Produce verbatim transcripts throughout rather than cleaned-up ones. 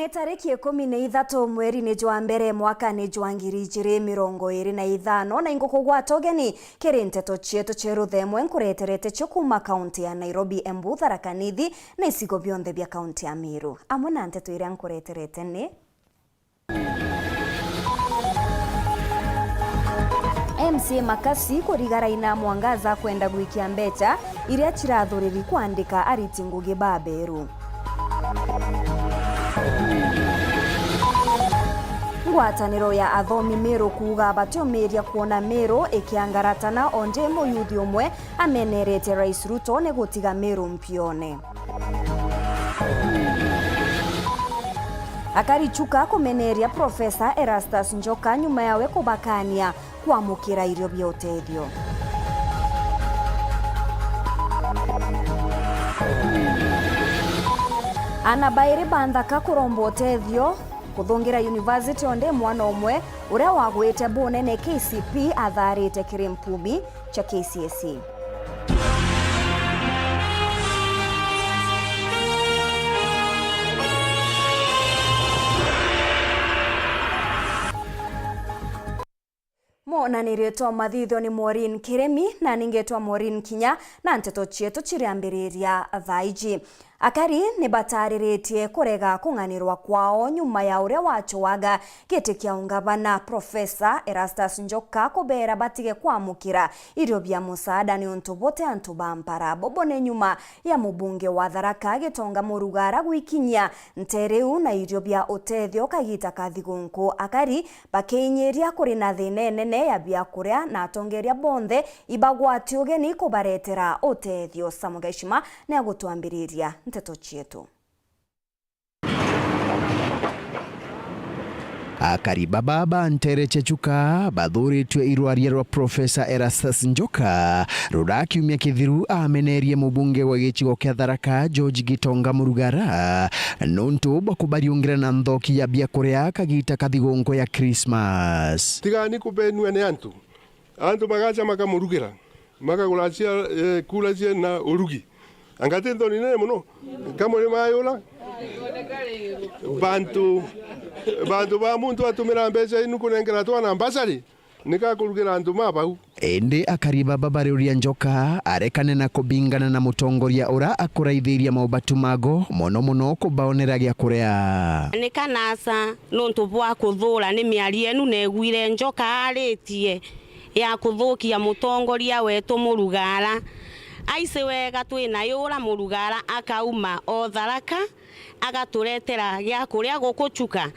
Ni tariki ikumi na ithatu mweri ni jwa mbere mwaka ni jwa ngiri ijiri mirongo iri na ithano, na ingukugwata ugeni kiri nteto cietu cia ruthemwe nkureterete cio kuuma kaunti ya Nairobi, Embu, Tharaka Nithi na icigo bionthe bia kaunti ya Meru. Amwe na nteto iria nkureterete ni: M C A Makasi kurigara ina Mwangaza kwenda gwikia mbecha iria cirathuriri kwandika ariti ngugi baberu. Ngwataniro ya athomi Meru kuuga batiumiria kwona Meru ikiangaratana, o ndi muyuthi umwe amenerete Rais Ruto ni gutiga Meru mpione. Akari Chuka kumeneria Profesa Erastus Njoka nyuma yawe kubakania kwamukira irio bia utethio. Ana bairi ba nthaka kuromba utethio kuthungira university, o ndi mwana umwe uria wagwite bunene K C P atharite kiri mpumi cia K C S E. Mona ni ritwa mathithio ni Maureen Kiremi, na ningetwa Maureen Kinya, na nteto cietu ciriambiriria thaa iji. Akari ni batariritie kurega kung'anirwa kwao nyuma ya uria wacoaga giti kia ungavana Profesa Erastus Njoka kubera batige kwamukira irio bia musaada niuntu bote antu ba mpara. Bobo ni nyuma ya mubunge wa Tharaka Gitonga Murugara gwikinyia ntere iu na irio bia utethio kagita ka thigunku. Akari bakiinyiria kuri na thina inene ya biakuria, na atongeria bonthe ibagwati ugeni kubaretera utethio. Samuel Gaishima ni agutwambiriria nteto cietu. Akari baba ba ntere cia Chuka bathuritue irwaria rwa Profesa Erastus Njoka, ruria kiumia kithiru amenerie mubunge wa gicigo kia Tharaka, George Gitonga Murugara, nuntu bwa kubariungira na nthoki ya biakuria kagita ka thigunku ya Christmas. Tigani kubenua ni antu. Antu magacha makamurugira, makagura cia, eh, kura cia na urugi. Anga ti nthoni nene mono? Kamwe ni mayura. Bantu, bantu ba muntu atumira mbeca inu kunengera twana mbacari, ni kakurugira antu ma bau. Indi akari baba bariuria Njoka arekane na kubingana na mutongoria ura akuraithiria maubatu mago, mono mono kubaonera gia kuria. Ni kanasa nuntu bwa kuthura ni miario inu neguire Njoka aritie ya kuthukia mutongoria wetu Murugara. Aisi wega twina yura Murugara akauma o Tharaka agaturetera gia kuria guku Chuka.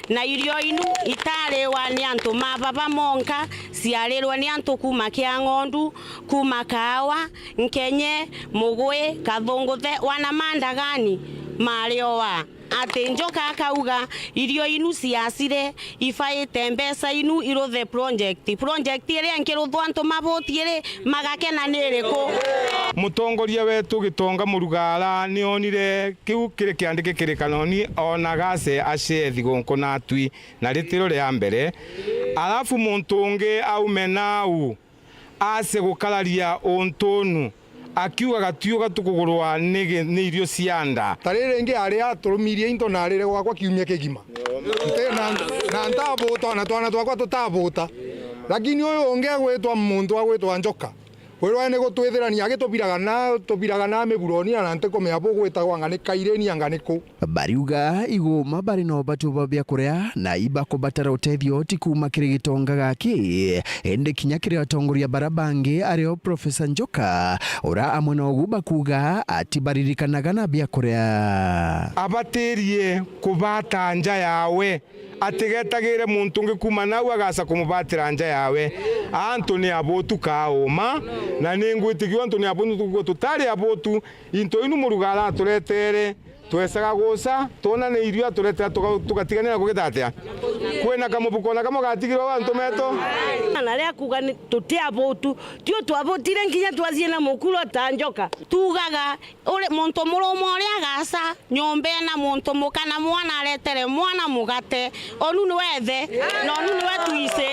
Na irio inu itariwa ni antu ma baba monka, ciarirwe ni antu kuma Kiang'ondu, kuma Kaawa, Nkenye, Mugwi, Kathunguthe, wana Mandagani, marioa. Ati Njoka akauga irio inu ciacire ibaite mbeca inu iruthe project. Project iria nkiruthwa antu mabutie ri, magakena ni iriku? Mutongoria wetu Gitonga Murugara ni onire kiu kiri kiandiki kiri kanoni, ona gace acee thigunku na atwi na ritiro ria mbere. Alafu muntu ungi aume nau ace gukararia untunu, akiuga gatiuga tukugurwa ni gi-, ni irio cia nda. Ta riri ringi aria aturumirie into na arire gwakwa kiumia kigima. Nti-, na, na ntabuta, ona twana twakwa tutabuta. Lakini uyu ungi agwitwa muntu agwitwa Njoka, wirwa ni gutwithirania agitubiraga na, tubiraga na miburoni, na ntikumenya bugwitagwa anga ni Kaireni anga ni ku. Bariuga iguma bari na ubatu bwa biakuria na ibakubatara utethio ti kuuma kiri Gitonga gaki, indi kinya kiri atongoria bara bangi, ario Profesa Njoka, ura amwe nogu bakuuga atibaririkanaga na biakuria. Abatirie kubata nja yawe, atigetagire muntu ungi kuuma nau agaca kumubatira nja yawe. Antu ni abotu kaa uma, na ningwitikia antu ni abotu, tutari abotu, into inu Murugara aturetere, twecaga guca, twona ni irio aturetera, tuga-, tugatiganira na kugita atia? Kwina kamubuko na kamwe gatigirwe antu metu? Na ria kuga ni tuti abotu, tio twabotire nginya twathie na mukuro ta Njoka. Tugaga, uri muntu murume uria agaca nyomba ena muntu muka na mwana aretere mwana mugate, onu niwe ithe, na onu niwe twise.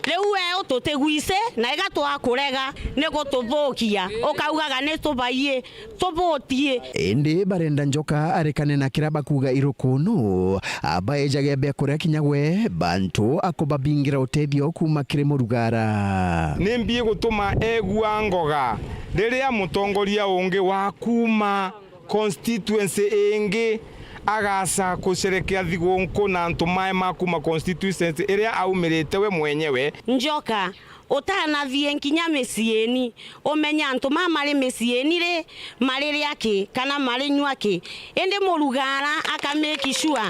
Riu we tutigwise, na iga twakurega ni gututhukia, ukaugaga ni tubaii, tubutii. Indi barenda Njoka arekane na kiria bakuuga irukunu, abaejage biakuria kinya gwe, bantu akubabingira utethio kuuma kiri Murugara. Ni mbi igutuma eegua ngoga riria mutongoria ungi wa kuuma constituency ingi agaca gucerekea thigunku na antu mae ma kuuma constituency iria aumirite we mwenyewe. Njoka, utanathie nkinya miciini, umenye antu ma mari miciini ri, mari ria ki, kana mari nyua ki. Indi Murugara aka make sure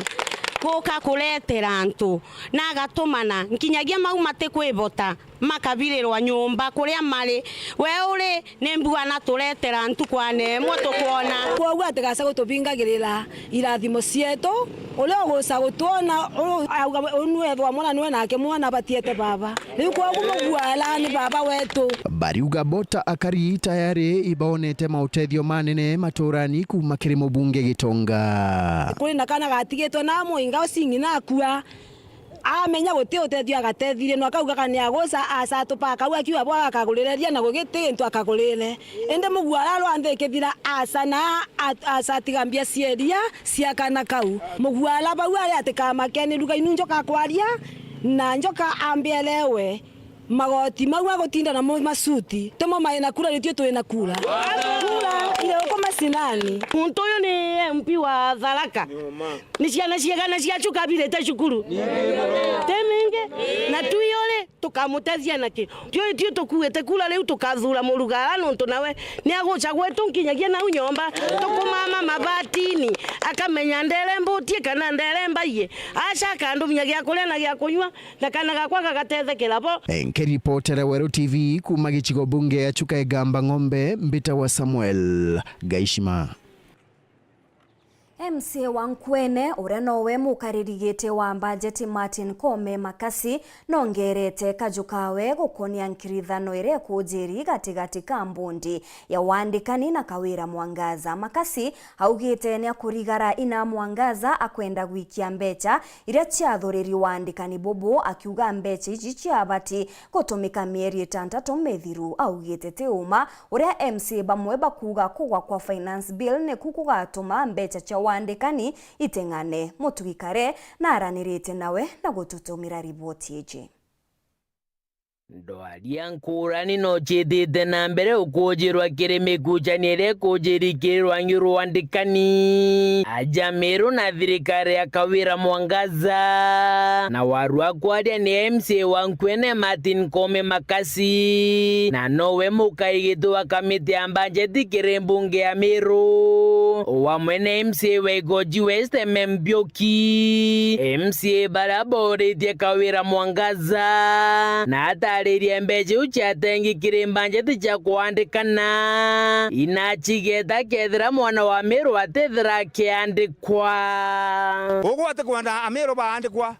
guka kuretera antu, na agatumana nkinyagia mau matikwivota, makabirirwa nyomba kuria mari. We uri ni mbua na turetera ntukwane imwe tukwona. Kwoguo atigaca gutubingagirira irathimo cietu, uria uguca gutwona, u-, auga, "Uu niwe ethwa mwana, niwe nake mwana abatiete baba." Riu kwoguo Mugwala ni baba wetu. Bariuga bo ta akari tayari ibaonete mautethio manene maturani kuuma kiri mubunge Gitonga. Kuri na kana gatigitwe na muinga ucio ng'ina akua. Amenya guti utethio agatethirie, no akauga kana ni aguca, aca tupaka au akiuga bwa akagurireria na gugiti gintu akagurire. Indi Mugwala rwa nthi ikithira, aca na a-, aca atiga mbia cia iria cia kana kau. Mugwala bau ari atikamake ni ruga inu Njoka akwaria, na Njoka ambiere we. Magoti mau agutinda namo macuti, timo mai na kura, nitui twi na kura. Kura iri uku macinani. Muntu uyu ni M P wa Tharaka. Ni ciana ciigana ciacu kabirite cukuru? Ti mingi. Na tui uri tukamutethia naki? Tui, tui tukuite kura riu tukathura Murugara nontu nawe ni aguca gwetu nkinyagia nau nyomba. Tukumama mabatini. Akamenya ndere mbutie kana ndere mbaie. Aca akandumia gia kuria na gia kunyua. Na kana gakwa gagatethekera bo. Nkiripotera Weru T V kuuma gicigo bunge ya Chuka Igamba Ng'ombe, mbitagwa Samuel Gaishima. M C A wa Nkwene, uria nowe mukariri giti wa mbajeti Martin Koome Makasi, nongerete kaju kawe gukonia nkirithano iria ikunjiri gatigati ka mbundi ya wandikani na Kawira Mwangaza. Makasi augite ni akurigara ina Mwangaza akwenda gwikia mbecha iria ciathuriri wandikani bubu, akiuga mbecha iji ciabati gutumika mieri itantatu mithiru. Augite ti uma uria M C A bamwe bakuuga kugwa kwa finance bill niku kugatuma mbecha cia wandikani iteng'ane. Mutugi Kare naranirite nawe na gututumira riboti iji. Ndwaria nkurani no ciitite na mbere ukujirwa kiri mikuchania iria ikujiri kiri rwangi rwa wandikani, aja Meru na thirikari ya Kawira Mwangaza. Na warua kwaria ni M C A wa Nkwene Martin Koome Makasi, na nowe mukaigiti wa kamiti ya mbanjeti kiri mbunge ya Meru, o wamwe na M C A wa Igoji West M M Mbiuki. M C A baria bauritie Kawira Mwangaza na ataririe mbeca iu ciatengi kiri mbanjeti cia kwandikana, inacigeta kethira mwana wa Meru atithira akiandikwa. Ugwate kwenda Ameru baandikwa,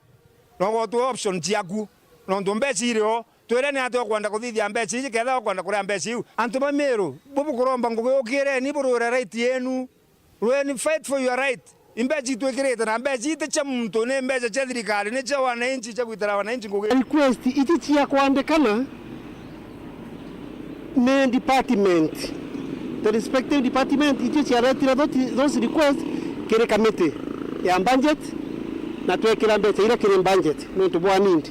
no gotwe option ciaku, nontu mbeca irio. Twire ni atia ukwenda kuthithia mbeca iji, ketha ukwenda kuria mbeca iu? Antu ba Meru, bubukuromba ngugi, ukireni burwire right yenu. Rweni, fight for your right. Imbeca itwikirite na mbeca iti cia muntu, ni mbeca cia thirikari, ni cia wananchi, cia gwitira wananchi ngugi. Request iti cia kwandikana ni department. The respective department itio ciaretire those, those requests kiri kamiti ya budget, na twekira mbeca iria kiri budget nontu bwa need.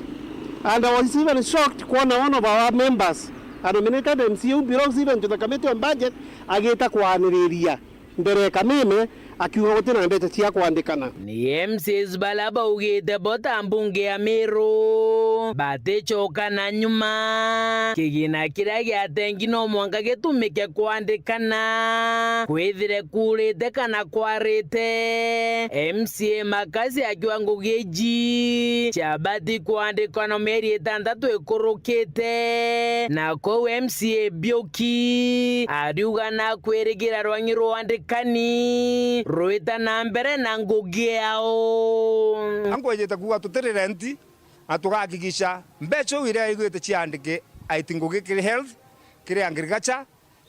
And I was even shocked kwona one of our members, a nominated M C A who belongs even to the committee on budget, agita kwaniriria mbere ya Kameme akiuga gutina mbeca cia kwandikana. Ni M C As baria baugite bo ta mbunge ya Meru baticoka na nyuma. Kigina kiria giatengi no mwanka gitumike kwandikana, kwithire kuurite kana kwarite. M C A Makasi akiuga ngugi iji ciabati kwandikwa na mieri itantatu ikurukite, na kou M C A Mbiuki ariuga na kwirigira rwangi rwandikani rwita na mbere na ngugi yao. Ankwejete kuuga tutiri renti, na tugakikisha mbeca iu iria igwite ciandike aiti ngugi kiri health, kiri agriculture,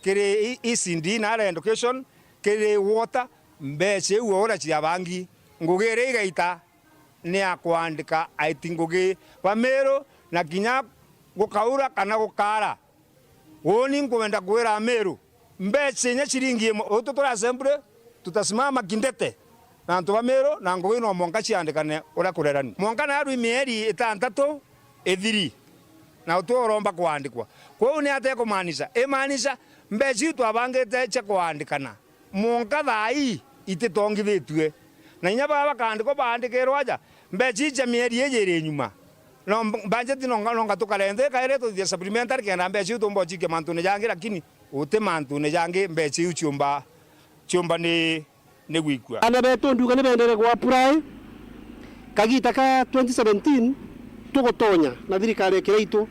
kiri E-, E C D na ara education, kiri water, mbeca iu o uria ciabangi, ngugi iria igaita ni ya kwandika aiti ngugi ba Meru, na kinya Gukaura kana gukara, uuni nkwenda kwira Amiru, mbeca inya ciringi imwe, utu turi assembly, tutasimama kindete na antu ba Miru, na ngugi no mwanka ciandikane uria kurerani. Mwanka naarui mieri itantatu ithiri, na utu uromba kwandikwa. Kwou ni atia ikumaanisha? Imaanisha mbeca iu twabangite cia kwandikana, mwanka thaa ii ititongithitue. Na inya baa bakaandikwa baandikirwe aja, mbeca ii cia mieri iji iri nyuma. No mb-, budget nonga, nonga tukare nthi, kairi tuthithia supplementary kenda mbeca iu tumba ucikia mantune jangi, lakini uti mantune jangi mbeca iu ciumba, ciumba ni, ni gwikua. Ana betu ndiuga ni bendere gwa apply, kagita ka twenty seventeen tugutonya na thirikari ya kiraitu.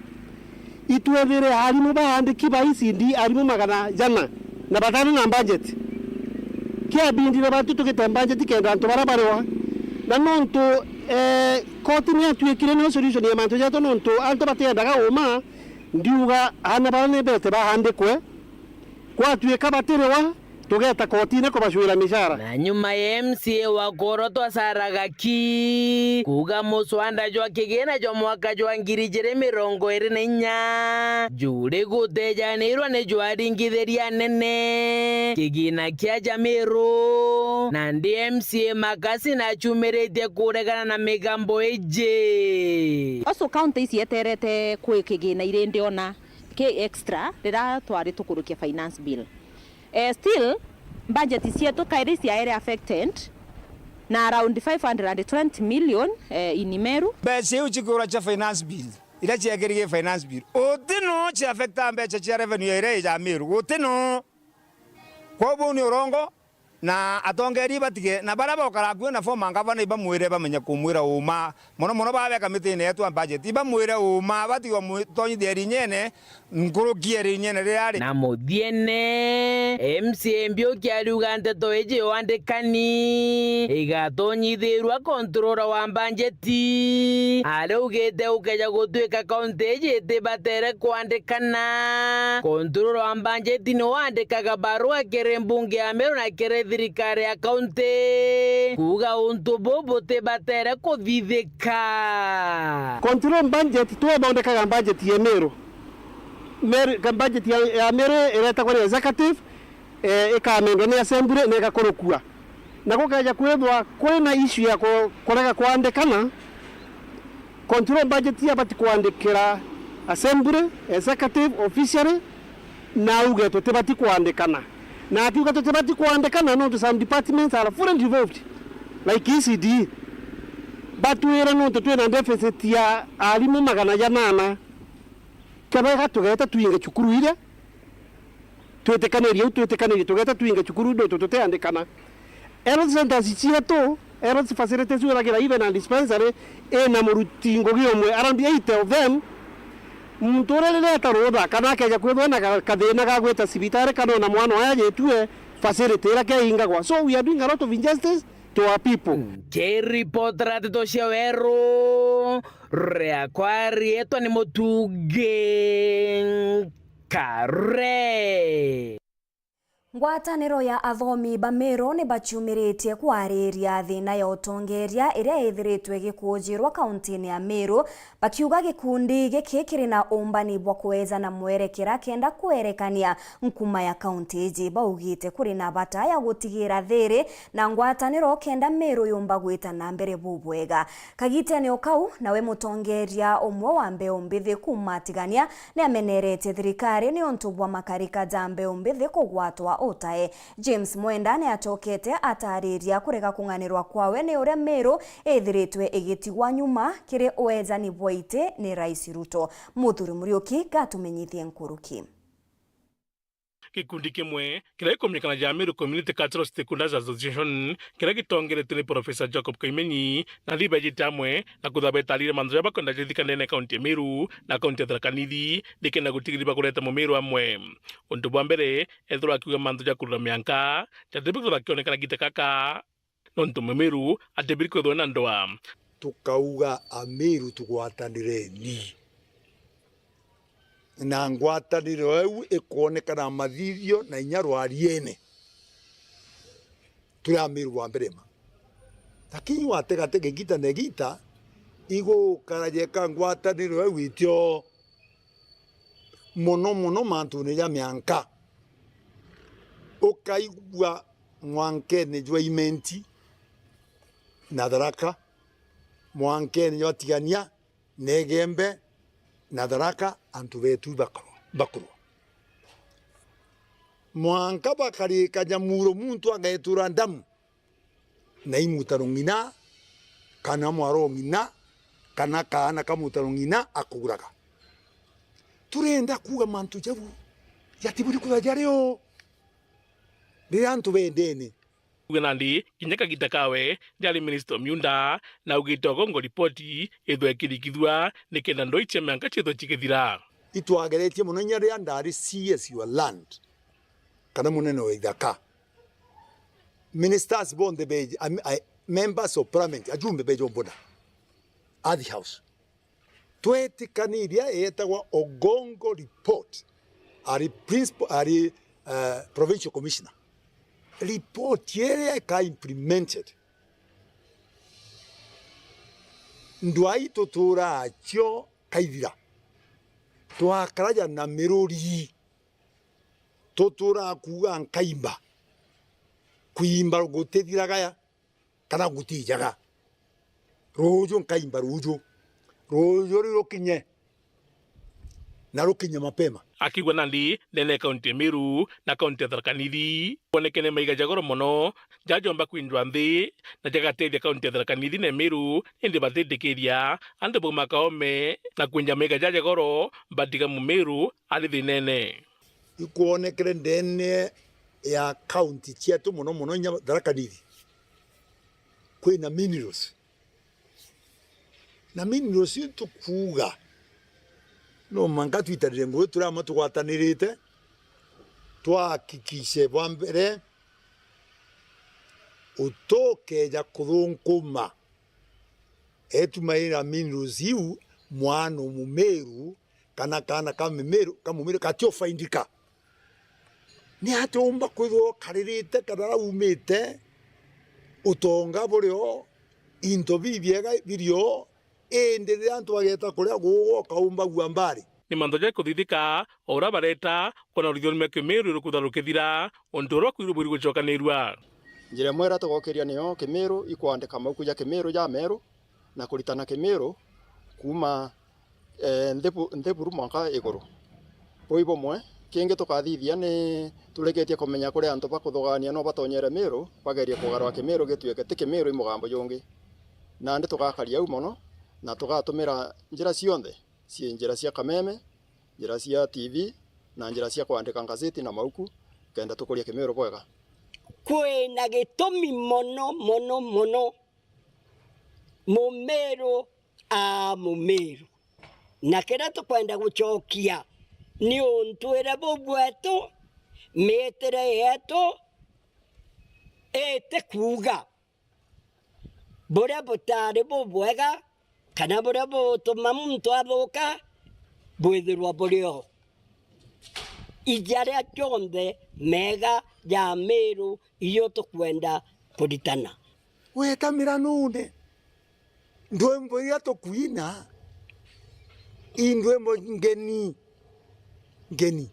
Itwethire arimu baandiki ba E C D arimu magana jana na batano na budget. Kiabindire bantu tugite budget kenda antu bara bariwa. Na nontu, eh, koti ni yatuikire niyo solution ya mantu jetu nontu antu batiendaga uma, ndiuga ana bara ni bete baandikwe. Gwatuika batiriwa, tugeta kotine kubacwira micara. Na nyuma ya M C A wa Koro Twasara Gaki kuuga muswanda jwa kigina jwa mwaka jwa ngiri ijiri mirongo iri na inya juri gutejanirwa ni jwaringithiria anene kigina kia Jamiru, nandi M C A Makasi nachumiritie kuregana na migambo iji. Also county ici eterete kwi kigina iri ndiona ki extra riria twari tukurukia finance bill. Eh, still, budget cietu kairi ciaere affected na around five hundred and twenty million, eh, in Meru. Mbeca iu cikiura cia finance bill, iria ciekirige finance bill, uti no cia affecta mbeca cia revenue iria ija Meru, uti no. Kwou buu ni urongo, na atongeria batige, na baria bokara akui na former ngavana ibamwire bamenye kumwira uma. Mono mono baa be kamitine yetu ya budget, ibamwire uma, batigwe mwi-, tonyithia rinyene, nkuruki ya rinyene riria ri. Na muthiene, M C A Mbiuki ariuga nteto iji ya wandikani igatonyithirua controller wa mbanjeti. Aria augite gukeja gutuika kaunti iji itibatere kwandikana, controller wa mbanjeti ni wandikaga barua kiri mbunge ya Meru na kiri thirikari ya kaunti kuuga untu buu butibatere kuthithika. Control budget, twethondekaga budget ya Meru. Meru, ka budget ya, ya Meru iretagwa ni executive, eh, ikamendwa ni assembly na igakurukua. Na gukeja kwithwa kuri na issue ya ku-, kurega kwandikana, control budget yabati kwandikira assembly, executive, officially, na auge tutibati kwandikana. Na akiuga tutibati kwandikana nontu some departments are fully devolved, like E C D. Batwire nontu twina deficit ya arimu magana janana. Kebega tugeta twinge cukuru iria, twitikanirie u, twitikanirie tugeta twinge cukuru nontu tutiandikana. Health centers cietu, health facilities uragira even a dispensary ina muruti ngugi umwe, around eighty of them. Muntu uria riria eta rutha kana akeja kwithwa na ka-, kathina ga gwita cibitari kana ona mwana oya ajitue, facility iria keingagwa. So we are doing a lot of injustice to our people. Nkiripotera nteto cia weru, riakwa riitwa ni Mutungi Nkare. Ngwataniro ya athomi ba Meru ni baciumiritie kwariria thina ya utongeria iria ithiritwe igikuujirwa kauntini ya Meru, bakiuga gikundi giki kiri na umbani bwa kweja na mwerekera kenda kwerekania nkuma ya kaunti iji. Baugite kuri na bata ya gutigira thiri na ngwataniro kenda Meru yumba gwita na mbere bubwega. Kagitene o kau, nawe mutongeria umwe wa mbeu mbithi kuuma Tigania ni ameneretie thirikari niuntu bwa makarika ja mbeu mbithi kugwatwa utae. James Mwenda ni acokete atariria kurega kung'anirwa kwawe ni uria Meru ithiritwe igitigwa nyuma kiri uejani bwa iti ni Rais Ruto. Muthuri Muriuki gatumenyithie nkuruki. Gikundi kimwe kiria gikumenyekana ja Meru Community Cultural Stakeholders Association, kiria gitongeretue ni Professor Jacob Kaimenyi, na ni bejite amwe na kuthabeta arire manthu jaria bakwenda jithika ndene ya kaunti ya Meru na kaunti ya Tharaka Nithi, nikenda gutigiria bakureta Mumeru amwe. Untu bwa mbere, ethirwa akiuga manthu ja kurura mianka jatibiri kwithirwa akionekana gita kaka, nontu Mumeru atibiri kwithirwa na ndwaa. Tukauga Ameru tugwatanireni. Na ngwataniro iu ikwonekana mathithio na inya rwariene. Turi Ameru bwa mbere ma. Lakini wategatege gita na gita, igukara jeka ngwataniro iu itio. Mono mono mantune ja mianka, ukaigua mwankene jwa Imenti na Tharaka, mwankene jwa Tigania na Igembe na Tharaka, antu betu bakarwa, bakurwa. Mwanka bakarika Nyamuro, muntu agetura ndamu na i mutaro ng'ina, kana mwaro ng'ina, kana kaana ka mutaro ng'ina akuguraga. Turenda kuuga mantu jau jatiburi kwithwa jari o riria antu bendene. Kuuga nandi, kinya kagita kawe, jari Minister Omiunda, na augite Ogongo ripoti ithwe ikirikithua, nikenda ndoi cia mianka ciithwe cikithira. Itwageretie mono inya riria ndari C S wa land, kana munene wa ithaka. Ministers bonthe beji, am-, a-, members of parliament, ajumbe beji ombona. At the house. Twetikanirie yetagwa Ogongo report. Ari principal, ari, eh, provincial commissioner. Report iria ika implemented. Ndwai tuturaa cio kaithira. Twakaraja na miruri. Tuturaa kuuga nkaimba. Kuimba gutithiraga ya, kana gutijaga. Ruuju nkaimba ruuju. Ruuju riu rukinye. Na rukinye mapema. Akiuga nandi, ndene ya kaunti ya Meru na kaunti ya Tharaka Nithi, kwonekene maiga ja goro mono, jajomba kwinjwa nthi, na jagatethia kaunti ya Tharaka Nithi na Meru, indi batitikiria antu bauma Kaome na kwinja maiga jaja goro, batiga Mumeru ari thinene. Ikwonekere ndene ya kaunti cietu, mono mono inya Tharaka Nithi, kwina minerals. Na minerals iu tukuuga, no mwanka twitarire nguru turia amwe tugwatanirite, twahakikishe bwa mbere, utukeja kuthunkuma etumaira minerals iu, mwana Mumeru kana kaana ka Mimeru, ka Mumeru, gatiofaindika. Ni atia umba kwithirwa ukaririte kana raumite utonga buri o, into bibiega biri o, indi riria antu bageeta kuria guuga ukaumba gua mbari? Ni mantu ja kuthithika, o uria bareta kwona ruthioni rwa Kimiru rukutha rukithira, untu uria kwirubwiri gucokanirua. Njira imwe iria tugokiria niyo Kimiru ikwandika mauku ja Kimiru ja meru na kuritana Kimiru kuuma, eh, nthi bu-, nthi buru mwanka iguru. Buu i bumwe. Kingi tukathithia ni turikitie kumenya kuri antu bakuthugania no batonyere Miru, bagerie kugarwa Kimiru gituike ti Kimiru i mugambo jungi. Nandi tugakaria au mono, na tugatumira njira cionthe, cii njira cia kameme, njira cia T V, na njira cia kwandika ngazeti na mauku, kenda tukurie Kimiru bwega. Kwina gitumi mono, mono, mono Mumiru aa Mumiru. Na kiria tukwenda gucokia ni untu iria bubwetu, miitire yetu iti kuuga buria butari bubwega, kana buria butuma muntu athuka, bwithirwa buri o. I jaria jonthe mega ja Miru iyo tukwenda kuritana. Weta miranune, ndwimbo iria tukwina, i ndwimbo ngeni, ngeni.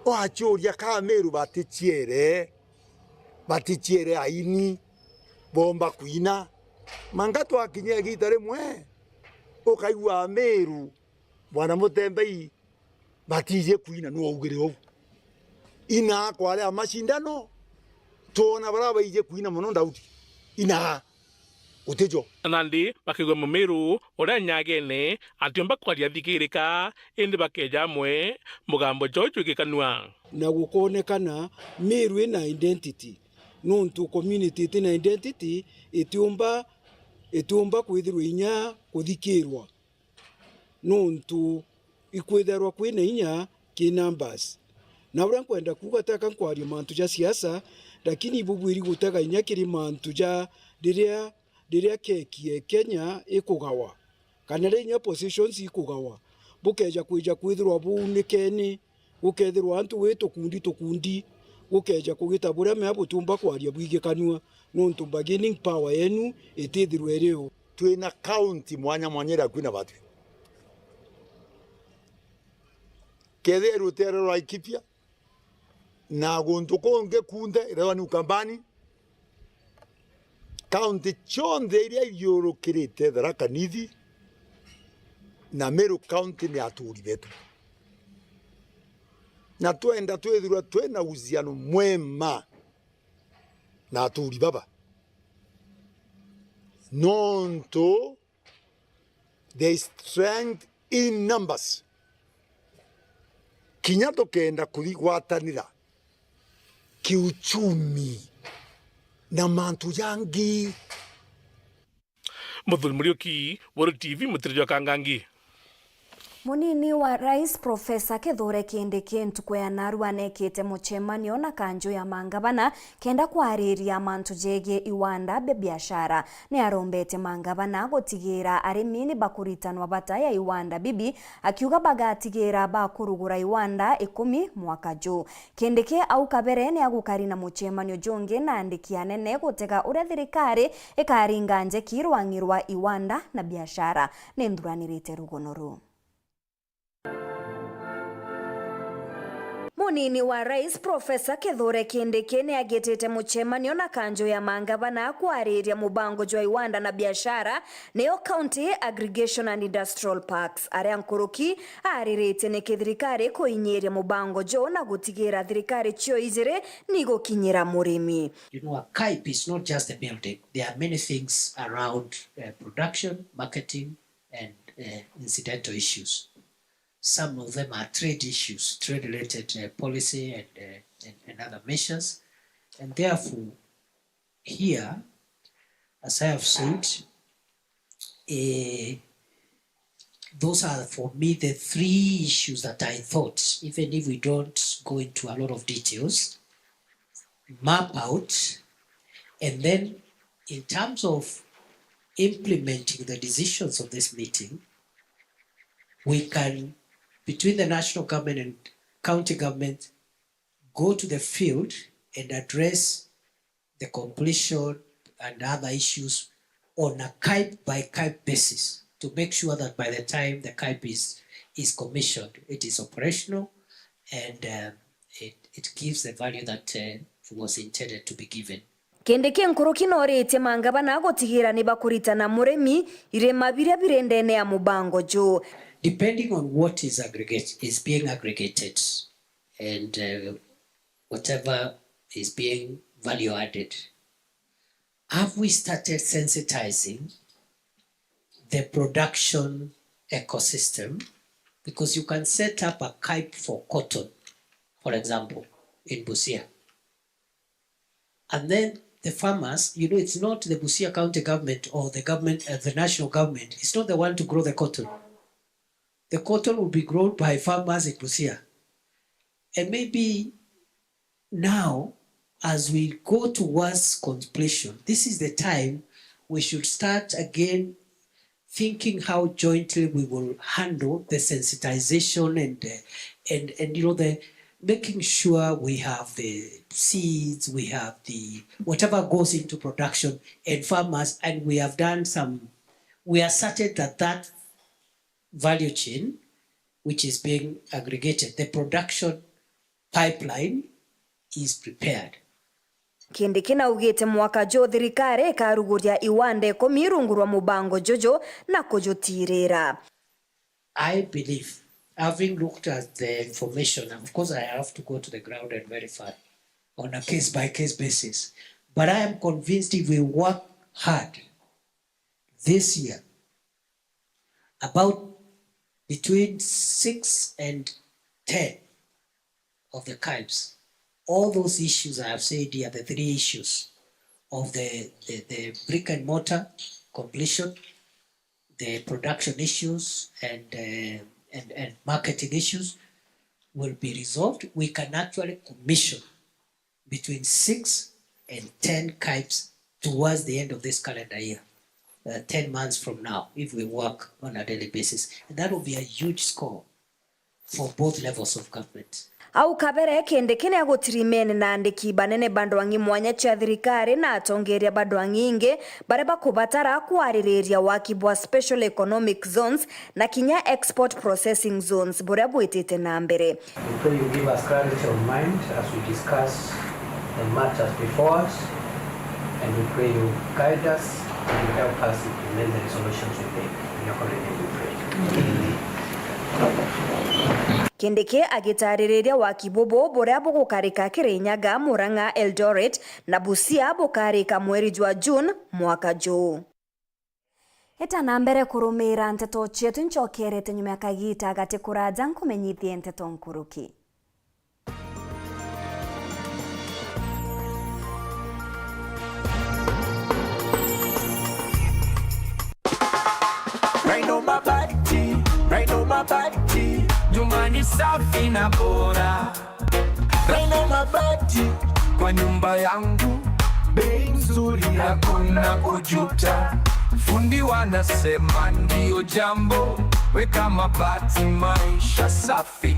Wacuria ka Miru baticiere, baticiere aini bomba kwina. Manga twakinya igita rimwe, ukaigua Miru, Bwana Mutembei, batiji kwina, nu waugire uu? Inaa kwari a mashindano, twona baria baiji kwina mono Daudi. Inaa, gutijo. Nandi bakaigua Mumiru uria nyagene atiumba kwaria thikirika, indi bakeja amwe, mugambo jwao jwi gikanua. Na gukoonekana Miru ina identity, nontu community iti na identity itiumba, itiumba kwithirwa inya kuthikirwa. Nontu ikwithairwa kwina inya ki numbers. Na uria nkwenda kuuga, teka nkwaria mantu ja siasa, lakini ibubwiri gutega inya kiri mantu ja riria, riria keki e Kenya ikugawa, kana riria inya positions ikugawa, bukeja kwija kwithirwa buunikeni, gukethirwa antu wi tukundi tukundi, gukeja kugita buria mea butiumba kwaria bwigikanua, nontu bargaining power yenu itithirwa iri o. Twina county mwanya mwanya iria kwina batwi. Kethira rutere rwa Laikipia, na guntu kungi kunthe, irewa ni Ukambani, kaunti cionthe iria ithiurukirite Tharaka Nithi na Meru County ni aturi betu. Na twenda twithirwe twina uhusiano mwema na aturi baba. Nontu there is strength in numbers. Kinya tukenda kurigwatanira kiuchumi na mantu jangi. Muthuri Muriuki, Weru T V, Mutiri jwa Kangangi. Munini wa Rais Profesa Kithure Kindiki ntuku ya narua nekite muchemanio na kanju ya mangavana kenda kwariria mantu jegii iwanda bia biashara. Ni arombete mangavana gutigira arimi ni bakuritanwa bata ya iwanda bibi, akiuga bagatigira bakurugura iwanda ikumi mwaka ju. Kindiki au kabere ni agukari na muchemanio jungi na andiki anene gutega uria thirikari ikaringa njeki rwang'i rwa iwanda na biashara. Ni nthuranirite rugono ruu. Munini wa Rais Profesa Kithure Kindiki ni agitite muchemanio na kanju ya mangavana kwariria mubango jwa iwanda na biashara, niyo County Aggregation and Industrial Parks, aria nkuruki ariritie niki thirikari kuinyiria mubango juu na gutigira thirikari cio ijiri ni gukinyira murimi. You know, a KAIP is not just a building. There are many things around, uh, production, marketing, and, uh, incidental issues. Some of them are trade issues, trade-related, uh, policy and, uh, and, and other measures. And therefore, here, as I have said, eh, those are for me the three issues that I thought, even if we don't go into a lot of details, map out, and then in terms of implementing the decisions of this meeting, we can, between the national government and county government, go to the field and address the completion and other issues on a KAIP by KAIP basis to make sure that by the time the KAIP is, is commissioned, it is operational and, uh, it, it gives the value that, uh, was intended to be given. Kindiki nkuruki noritie mangavana gutigira ni bakuritana murimi irima biria biri ndene ya mubango juu. Depending on what is aggregate, is being aggregated and, uh, whatever is being value added, have we started sensitizing the production ecosystem? Because you can set up a KAIP for cotton, for example, in Busia. And then the farmers, you know, it's not the Busia County government or the government, uh, the national government, it's not the one to grow the cotton. The cotton will be grown by farmers in Busia. And maybe now, as we go towards completion, this is the time we should start again thinking how jointly we will handle the sensitization and, uh, and, and, you know, the making sure we have the seeds, we have the whatever goes into production and farmers, and we have done some, we are certain that that value chain which is being aggregated, the production pipeline is prepared. Kindiki naugite mwaka juu thirikari ikaruguria iwanda ikumi rungu rwa mubango juju na kujutirira. I believe, having looked at the information, of course I have to go to the ground and verify on a case by case basis, but I am convinced if we work hard this year, about between six and ten of the KAIPs, all those issues I have said here, the three issues of the, the, the brick and mortar completion, the production issues and, uh, and, and marketing issues will be resolved. We can actually commission between six and ten KAIPs towards the end of this calendar year, uh, ten months from now, if we work on a daily basis. And that will be a huge score for both levels of government. Au kabere, Kindiki ni agutirimene na andiki banene ba ndwang'i mwanya cia thirikari na atongeria ba ndwang'i ingi baria bakubatara kwaririria waki bwa special economic zones na kinya export processing zones buria bwitite na mbere. We pray you give us clarity of mind as we discuss the matters before us, and we pray you guide us and you help us implement the resolutions we make. In your holy name we pray. Kindiki agitaririria waki bubu buria bugukarika Kirinyaga, Murang'a, Eldoret na Busia bukarika mweri jwa June mwaka juu. Eta na mbere kurumiira nteto cietu, ncokerete nyuma ya kagiita gati kuraja nkumenyithie nteto nkuruki. Rhino Mabati, Rhino Mabati, nyumba ni safi na bora. Rhino Mabati, kwa nyumba yangu, bei nzuri, hakuna kujuta. Fundi wanasema ndio jambo, weka mabati, maisha safi.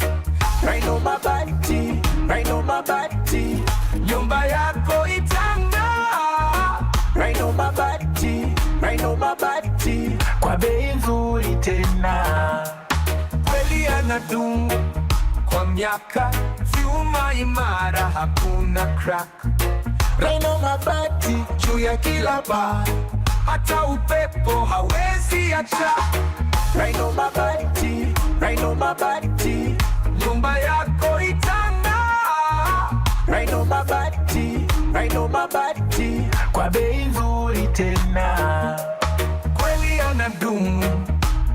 Rhino Mabati, Rhino Mabati, nyumba yako itang'aa. Rhino Mabati, Rhino Mabati, kwa bei nzuri tena. Kweli yanadumu kwa miaka, vyuma imara, hakuna crack. Rhino Mabati juu ya kila paa, hata upepo hawezi acha. Rhino Mabati, Rhino Mabati, nyumba yako itang'aa. Rhino Mabati, Rhino Mabati, kwa bei nzuri tena. Kweli yanadumu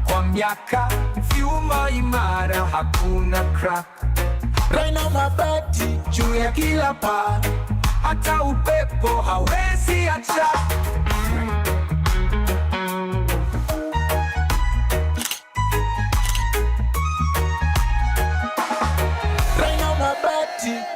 kwa miaka, vyuma imara, hakuna crack. Rhino Mabati juu ya kila paa, hata upepo hawezi acha. Rhino Mabati.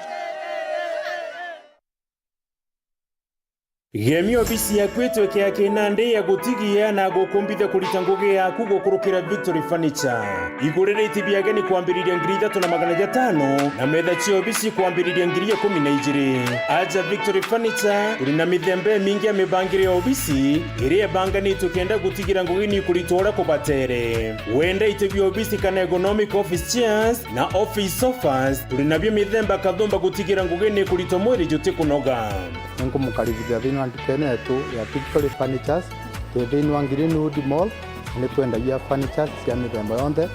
Gemia obisi yaku itweke ya kinandi ya gutigia na gukumbithia kurita ngugi yaku gukurukira Victory Furniture. Igurire iti bia ageni kwambiriria ngiri ithatu na magana jatano na metha cia obisi kwambiriria ngiri ikumi na ijiri. Aja Victory Furniture, turi na mithemba imingi ya mibangire ya obisi iria ibanganitwe kenda gutigira ngugi ni kuritwa uria kubatere. Wenda iti bia obisi kana ergonomic office chairs na office sofas, turi nabio mithemba kathumba gutigira ngugi ni kuritwa mwiri jutikunoga. Ninkumukaribithia thiini wa ndukene yetu ya Victory Furnitures. Twi thiini wa Greenwood Mall, na ni twendagia furnitures cia mithemba yonthe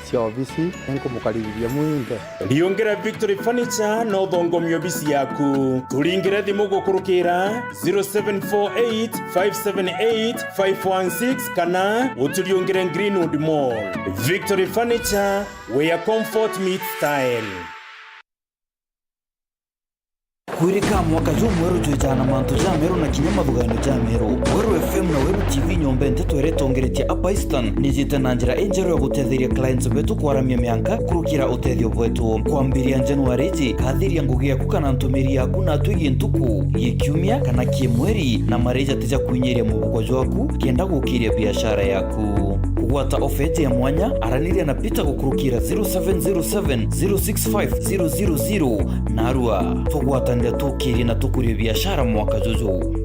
cia obisi. Ninkumukaribithia mwinthe. Riungira Victory Furniture na uthongomie obisi yaku. Turingire thimu gukurukira zero seven four eight five seven eight five one six kana uturiungire Greenwood Mall. Victory Furniture, where comfort meets style. Kwirika mwaka jumweru jwijaa na mantu jameru na kinya mathuganio jameru. Weru F M na Weru T V, nyomba nteto iria itongeretie Upper Eastern, nijite na njira injeru ya gutetheria clients betu kwaramia mianka kurukira utethio bwetu. Kwambiria January iji, kathiria ngugi yaku kana ntumiri yaku natwi gi ntuku, gi kiumia kana ki mweri, na mareja tija kwinyiria mubuko jwaku kenda gukiria biashara yaku. Kugwata ofa iji ya mwanya, araniria na Peter gukurukira zero seven zero seven zero six five zero zero zero. Narua, tugwatanire tukirie na tukurie biashara mwaka juju.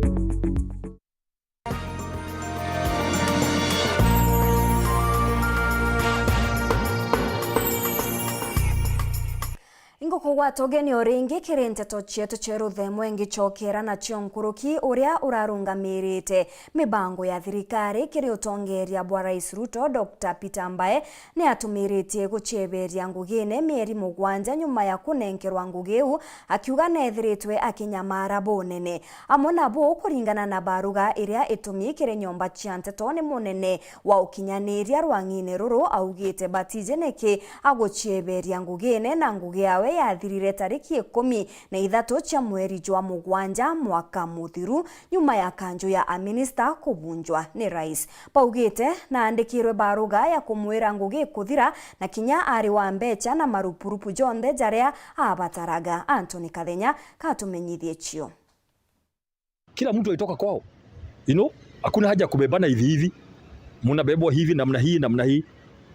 Ingukugwata ugeni o ringi kiri nteto cietu cia ruthemwe, ngicokera nacio nkuruki uria urarungamirite mibango ya thirikari kiri utongeria bwa Rais Ruto, Doctor Peter Mbae, ni atumiritie gucieberia ngugine mieri mugwanja nyuma ya kunenkerwa ngugi iu, akiuga neethiritwe akinyamara bunene. Amwe nabo, kuringana na baruga iria itumi kiri nyomba cia nteto ni munene wa ukinyaniria rwang'ine ruru, augite batiji niki agucieberia ngugine, na ngugi yawe yathirire tariki ikumi na ithatu cia mweri jwa mugwanja mwaka muthiru, nyuma ya kanju ya aminista kubunjwa ni rais. Baugite naandikirwe baruga ya kumwira ngugi ikuthira, na kinya ari wa mbecha na marupurupu jonthe jaria abataraga. Anthony Kathenya katumenyithie cio. Kila mtu alitoka kwao. You know, hakuna haja ya kubebana hivi hivi. Mnabebwa hivi namna hii, namna hii.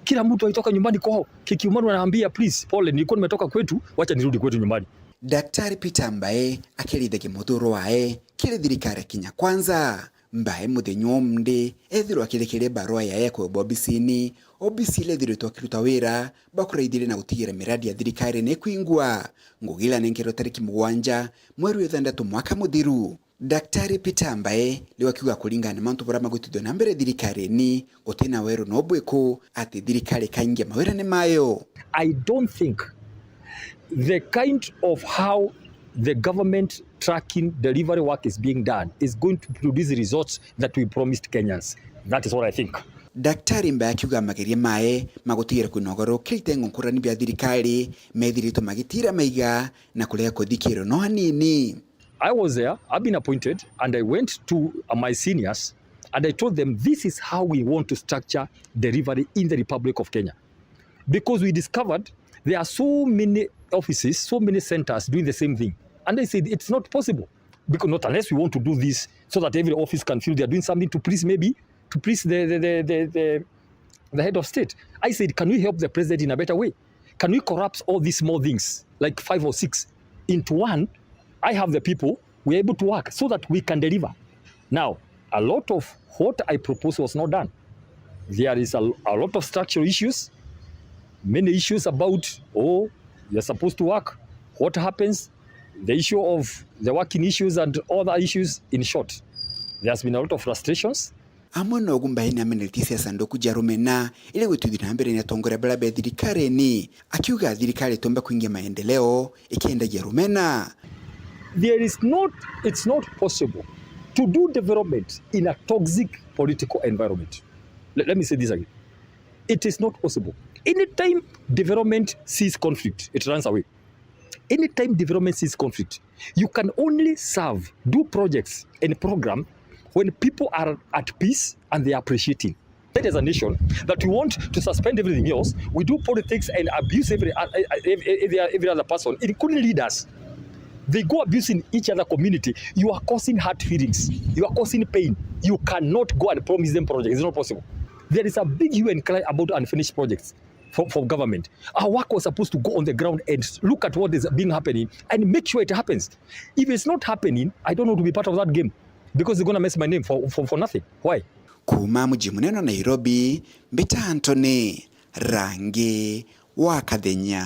Kila mtu alitoka nyumbani kwao. Kikiumanu anaambia, "Please, pole, nilikuwa nimetoka kwetu, wacha nirudi kwetu nyumbani." Daktari Peter Mbae akirithagia muthuro wae kiri thirikari ya Kenya Kwanza. Mbae muthenya wa umunthi ethirwa akirekeria barua yae kwebwa obisini, obisi iria ithiritwe akiruta wira bakuraithiria na gutigira miradi ya thirikari ni kwingwa. Ngugi ila nenkerwe tariki mugwanja mweri wa ithantatu mwaka muthiru. Daktari Peter Mbae riu akiuga kuringana na mantu baria magwitithua na mbere thirikarini, gutina weru no bwiku ati thirikari ikaingia mawirane mayo. I don't think the kind of how the government tracking delivery work is being done is going to produce results that we promised Kenyans. That is what I think. Daktari Mbae akiuga mageria mae ma gutigira kwina ugarurukire itengo nkurani bia thirikari methiritwe magitira maiga na kurega kuthikirwa no hanini. I was there, I've been appointed, and I went to uh, my seniors and I told them this is how we want to structure delivery in the Republic of Kenya. Because we discovered there are so many offices, so many centers doing the same thing. And I said, it's not possible. Because not unless we want to do this so that every office can feel they are doing something to please, maybe to please the, the, the, the, the, the head of state. I said, can we help the president in a better way? Can we corrupt all these small things, like five or six, into one? I have the people, we are able to work so that we can deliver. Now, a lot of what I proposed was not done. There is a, a lot of structural issues, many issues about, oh, you're supposed to work, what happens, the issue of the working issues and other issues. In short, there has been a lot of frustrations. Amwe nogu Mbae ni ameneretie siasa nduku ja rumena iri gwitithia na mbere ni atongoria baria be thirikarine, akiuga thirikari itiumba kwingia maendeleo ikiendagia rumena. There is not, it's not possible to do development in a toxic political environment. Let, let me say this again. It is not possible. Anytime development sees conflict, it runs away. Anytime development sees conflict, you can only serve, do projects and program when people are at peace and they are appreciating. That as a nation that we want to suspend everything else, we do politics and abuse every, uh, uh, every, every, every other person, including leaders. They go abusing each other community. You are causing hurt feelings. You are causing pain. You cannot go and promise them projects. It's not possible. There is a big hue and cry about unfinished projects for, for government. Our work was supposed to go on the ground and look at what is being happening and make sure it happens. If it's not happening, I don't want to be part of that game because they're gonna mess my name for, for, for nothing. Why? Kuuma muji munene wa Nairobi, mbita Anthony Rangi wa Kathenya.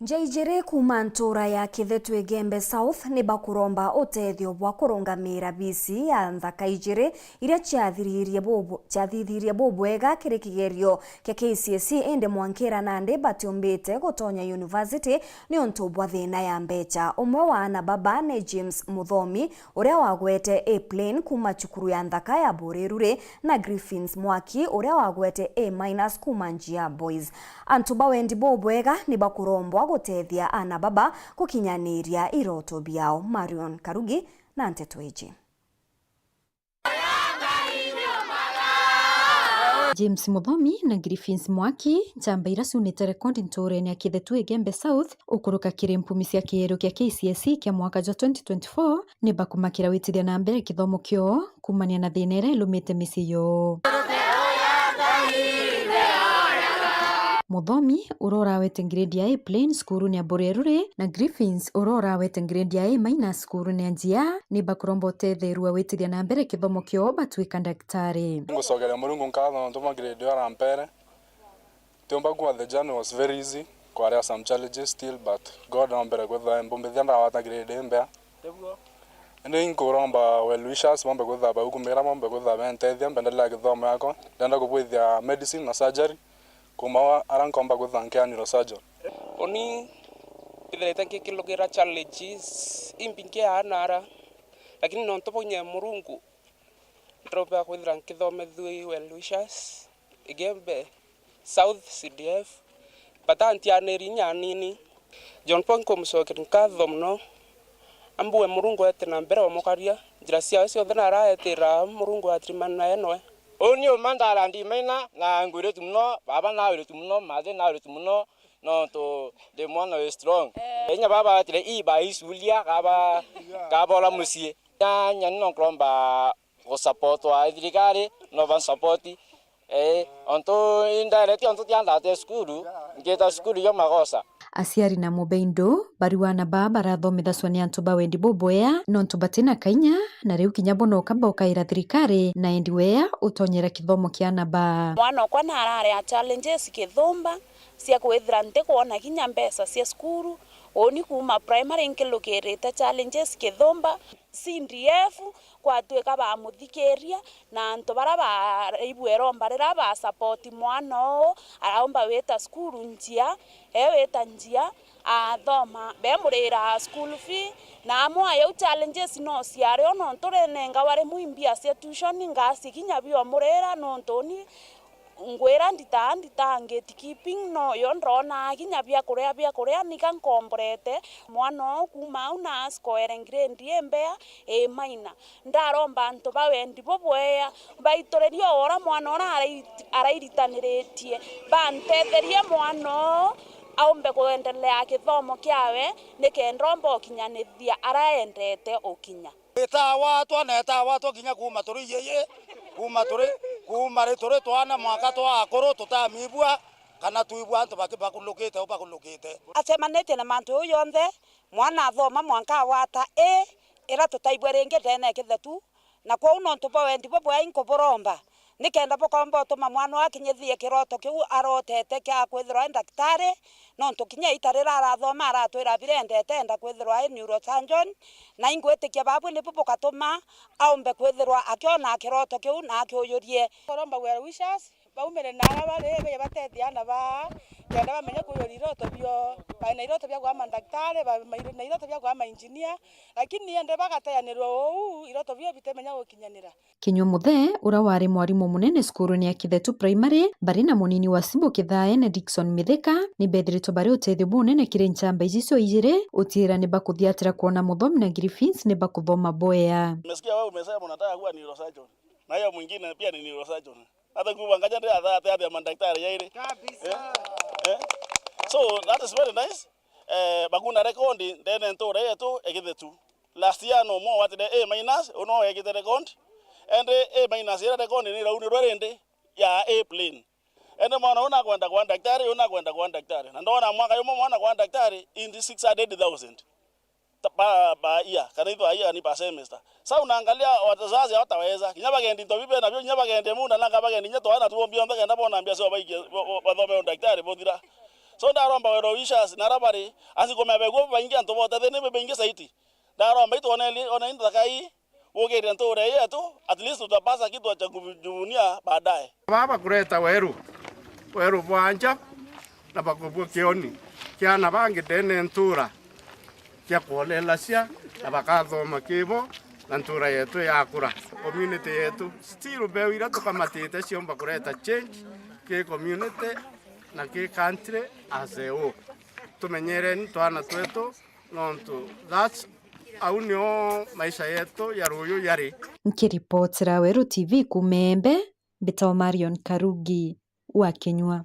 Nja ijiri kuuma ntuura ya Kithetwe Igembe South ni bakuromba utethio bwa kurungamiira bici ya nthaka ijiri iria ciathiririe bubu-, ciathithirie bubwega kiri kigerio kia K C S E, indi mwankira nandi batiumbite gutonya yunivasiti niuntu bwa thina ya mbecha. Umwe wa ana baba ni James Muthomi, uria wagwete A plain kuuma cukuru ya nthaka ya Buriruri, na Griffins Mwaki, uria wagwete A minus kuuma Njia Boys. Antu ba wendi bubwega ni bakurombwa gutethia ana baba gukinyaniria iroto biao. Marion Karugi na nteto iji. James Muthomi na Griffins Mwaki, njamba iria ciunite rekondi ntuurene ya Kithetwe Igembe South, ukuruka kiri mpumi cia kigerio kia K C S E kia mwaka jwa twenty twenty-four, ni bakumakira witithia na mbere kithomo kioo kuumania na thina iria ilumite micii yoo. Muthomi, uria urawete grade ya A plain cukurune ya Burerure, na Griffins, uria urawete grade ya A minus cukurune ya Njia, ni bakuromba utetheru wa witithia na mbere kithomo kioo batwika ndagitari. Ngucokeria Murungu nkatho nontu bwa grade iyo arampere. Tiumba kuuga the journey was very easy, kwaria some challenges still, but God no mbere kwithirwa embumbithia ndagwata grade imbea. Indi inkuromba well wishers bombe kwithirwa baukumira, bombe kwithirwa bentethia mbendelea kithomo yakwa. Ndenda kubwithia medicine na surgery, kuuma wa-, ara nkomba kwithirwa nkia neurosurgeon. Uni ithirite nkikilugira challenges imbingi aana ara, lakini nontu bwa inya ya Murungu, ndiromba kwithira nkithomethua i well wishers, Igembe South C D F, batantianiri inya anini. John Paul nkumucokeria nkatho mono, ambue Murungu ete na mbere omukaria, njira ciawe cionthe naraetira Murungu atirimana naye noe. Uu ni uma ndara ndimaina na ngwiritu mono, baba nawiritu mono, mathe nawiritu mono, nontu ndi mwana wi strong. Inya baba atire ii baisuria, kaba, kabora mucii. Nyanya ni nonkuromba gusupportwa i thirikari, no bansupporti. Ii, ontu indirect ontu tiandatia cukuru, ngiita cukuru yo magosa. Aciari na mubeindu bari wana baa barathomithacua ni antu ba wendi bubwea, nontu batina kainya, na riu kinya bo noka bokaira thirikari na endi wea utonyera kithomo kia ana baa. Mwana okwa narari a challenges kithumba cia kwithira ntikwona kinya mbeca cia cukuru. Uni kuuma primary nkilukirite challenges kithumba, C D F, kwatwika bamuthikiria, na antu bara baraigua iromba rira ba support mwana uu, araumba wita cukuru njia, e wita njia, athoma, bemuriraa school fee, na amwe ayau challenges no ciari o nontu rinengawa rimwe imbia cia tuition ngasi kinya biomurira, nontu uni ngwira nditaa, nditaa gatekeeping, noyo ndonaa kinya biakuria, biakuria nika nkomborete. Mwana uu kuuma au na asikoere grade imbea, A minor. Ndaromba antu ba wendi bubwea, baituririe o ura mwana ura arai-, arairitaniritie, bantetherie mwana uu aumbe kuendelea kithomo kiawe, nikenda omba ukinyanithia ara endete ukinya. Itawatwa na itawatwa kinya kuuma turi iyiyi, kuuma turi, kuuma ri turi twana mwanka twa akuru tutamibua, kana twibua antu baki-, bakulukite u bakulukite. Acemanitie na mantu jau jonthe, mwana athoma mwanka awata A, ira tutaibua ringi ndene kithetu, na kwou nontu bwa wendi bubwea inkuburomba, nikenda bukomba utuma mwana uu akinyithie kiroto kiu arotete kia kwithirwa e ndagitari, nontu kinya ita rira arathoma aratwira birendete enda kwithirwa e neurosurgeon, na ingwitikia babu nibu bukatuma aumbe kwithirwa akiona kiroto kiu na akiujurie. Kuromba well wishers, baumire na ara bari, beje batethia ana baa, kenda bamenya kuyuria iroto bio. Bari na iroto bia kuba mandagitari, bari na iroto bia kuba mainjinia, lakini ende bagateanirwa uu, iroto bio bitemenya gukinyanira. Kinyua Muthe, ura wari mwarimu munene cukurune ya Kithetu Primary, bari na munini wa Cibu Kithaene Dickson Mithika, ni bethiritwe bari utethio bunene kiri nchamba iji cio ijiri, utiira ni bakuthiatira kwona muthomi na Griffins ni bakuthoma bwea. Nimesikia wewe umesema unataka kuwa neurosurgeon. Na hiyo mwingine pia ni neurosurgeon. Hata nguva ngaja ndi atha ati athia mandaktari yairi. Kabisa. Eh? Eh? So that is very nice. Eh, bakuna record ndene ntura yetu igithetu. Last year no mo watire A minus, uno egite record. Ende A minus ira record ni raunirwe rindi ya A plain. Ende mwana una kwenda kwa daktari, una kwenda kwa daktari. Na ndona mwaka yumwe mwana kwa daktari in the six hundred thousand. Ta-, ba, ba year, kana itho year ni per semester. Sasa unaangalia wazazi hawataweza. Kinya bagendi into bibe nabio, kinya bagendi munda nanga bagendi kinya twana tuo bionthe kenda bona mbia cio baikie, bo-, bo-, bathome udaktari buthira. So ndaromba wero wishers na rabari, asi kumebe guo baingi antu bote thini baingi saiti. Ndaromba itwone li, ona into takai, bukite nture yetu, at least tutapasa kitu cha kujivunia baadaye. Baba kureta weru, weru bwa nja, na bakubua kioni kia ana bangi ndene ntura cia kwolelacia, na bakathoma kibo, na ntura yetu yakura. Community yetu, still mbeu iria tukamatite ciomba kureta change ki community na ki country as a whole. Tumenyereni twana twetu, nontu that's, au nio maisha yetu ya ruyu yari. Nkiripotera Weru T V kuuma Embe, mbitagwa Marion Karugi wa Kinyua.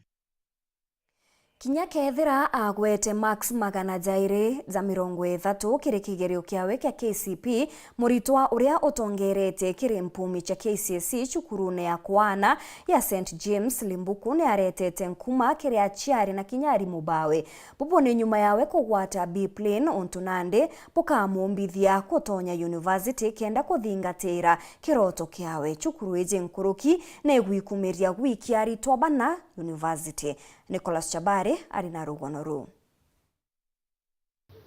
Kinya kethira agwete marks magana jairi ja mirongo ithatu kiri kigerio kiawe kia K C P E, muritwa uria utongeretie kiri mpumi cia K C S E cukurune ya kwana ya Saint James Limbuku ni aretete nkuma kiri aciari na kinya arimu bawe. Bubu ni nyuma yawe kugwata B plain, untu nandi bukamumbithia gutonya university kenda kuthingatira kiroto kiawe. Cukuru iji nkuruki ni igwikumiria gwikia aritwa bana university. Nicholas Chabari ari na rugono ruu.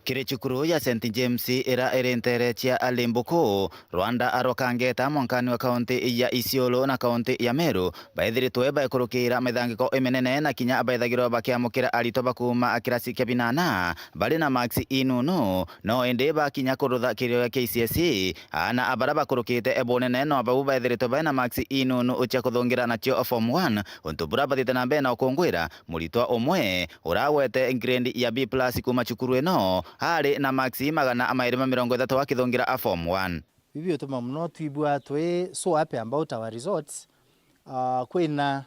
Kiri cukuru ya Saint James ira iri nteere cia Limbuku, rwanda rwa Kangeta mwankani wa kaunti ya Isiolo na kaunti ya Meru, baithiritwe baikurukira mithangiko iminene na kinya baithagirwa bakiamukira aritwa bakuuma kirasi kia binana bari na marks inunu, no indi bakinya kurutha kigerio gia K C S E, aana a bara bakurukite bunene no babu baithiritwe bari na marks inunu cia kuthungira nacio form one, untu bura bathite na mbere na ukungwira. Muritwa umwe uragwete grade ya B plus kuuma cukuru ino ari na marks magana mairi ma mirongo ithatu akithungira a form one. Bibi utuma muno twibua twi so happy about our results. Ah, kwina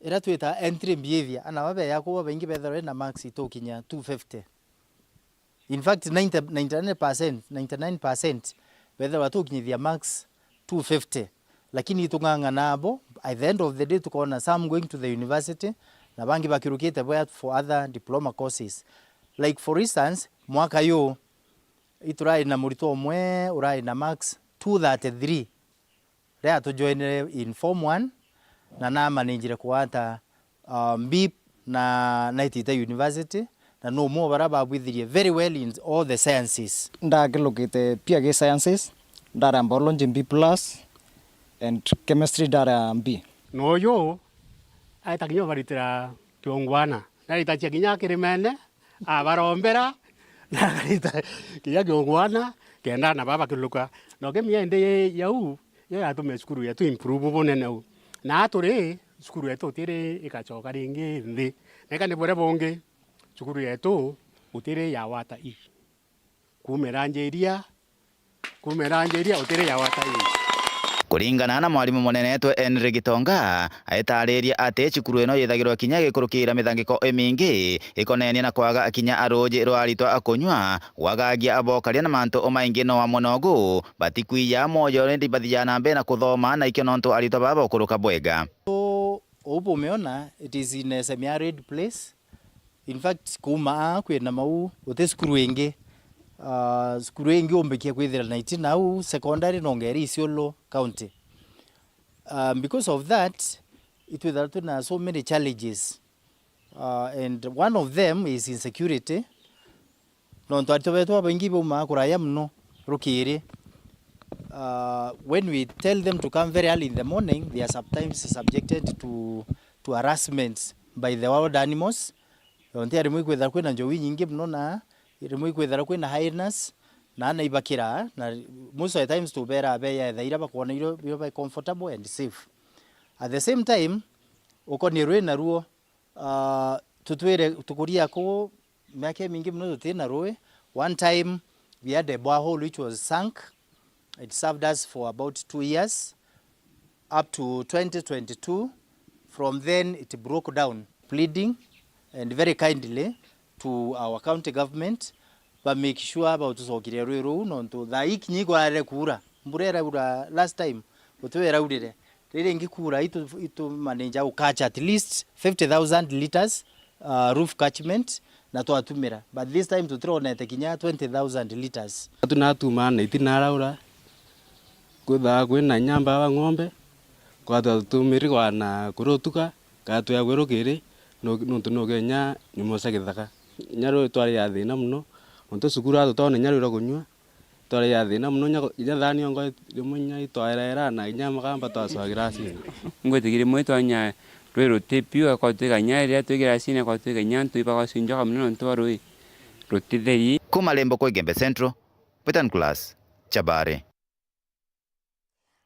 ira twita entry behavior, ana babeya kuba baingi bethirwa na marks itukinya two fifty. In fact, ninety, ninety-nine percent, ninety-nine percent bethirwa tukinyithia marks two fifty. Lakini itung'ang'ana abo, at the end of the day tukoona some going to the university, na bangi bakirukite bwa for other diploma courses. Like for instance, mwaka yu iturari na muritwa umwe urari na marks two thirty-three riria atujoinire in form one, na namanijire kugwata uh, B na naitite university, na no umwe wa baria babwithirie very well in all the sciences. Ndakilukite pia gi sciences, ndara biology B plus and chemistry ndara B. Na uyu aita kinya ubaritira kiungwana, naritacia kinya kirimene, abarombera, na akarita kinya kiungwana, kenda na baba kiluka. Na ukimia indi yau, yo yatume cukuru yetu improve bunene u. Na aturi, cukuru yetu utiri igacoka ringi nthi. Na ika ni buria bungi, cukuru yetu utiri ya wata i. Kumira njiria, kumira njiria utiri ya wata i. Kuringana na mwarimu munene etwe Henry Gitonga, aitariria ati cukuru ino yithagirwa kinya gikurukira mithangiko imingi ikonenie na kwaga kinya ruuji rwa aritwa a kunyua, gwagagia abokaria na mantu umaingi no amwe nogu, batikwiya mwoyo rindi bathiaga na mbere na kuthoma na ikio nontu aritwa baba bakuruka bwega. So, uu bumeona, it is in a semi-arid place. In fact, kuuma aa kwina mau, guti cukuru ingi, ah, cukuru ingi umbikia kwithira na itina au, secondary no ngeri Isiolo County. Ah, because of that, itwithira twina so many challenges. Ah, and one of them is insecurity. Nontu aritwa betu babaingi baumaa kuraya mono rukiri. Ah, when we tell them to come very early in the morning, they are sometimes subjected to, to harassments by the wild animals. Nontu rimwe ikwithira kwina njogu inyingi mono, na rimwe ikwithira kwina hyenas, na ana ibakiraa, na most of the times tuberaa beya ethaira bakwona irio, irio bai comfortable and safe. At the same time, ukoni rwi naruo, ah, tutwire tukuria kuu miaka imingi mono tuti na rui. One time we had a borehole which was sunk. It served us for about two years, up to twenty twenty-two. From then it broke down. Pleading and very kindly to our county government, ba make sure bautucokeria rui ruu, nontu thaa ii kinya ikware kuura. Mbura iraura last time, guti we iraurire. Riri ingi kuura, itu, itu manage u catch at least fifty thousand litres, uh, roof catchment, na twatumira. But this time tutironete kinya twenty thousand litres. Atu natumaa na itina araura, kwithaa kwina inya mbaba ng'ombe, kwatwa tumirigwa na kurutuka, katwea kwi rukiri, nu-, nuntu nuge inya nyumo cia githaka. Inya ruu twari ya thina mono, nontu cukuru atutona inya ruu rwa kunyua, twari ya thina mono, inya, inya thani yongo rimwe inya itwaeraera na inya makamba twacwa giracini. Ngwitikia rimwe twanya rwi ruti piu, akorwo twi kanya riria twi giracini, akorwo twi kanya antu ibagocwa injoka mono nontu bwa rui ruti theri. Kuma Limbo kwa Igembe Central, Peter Nicholas Chabari.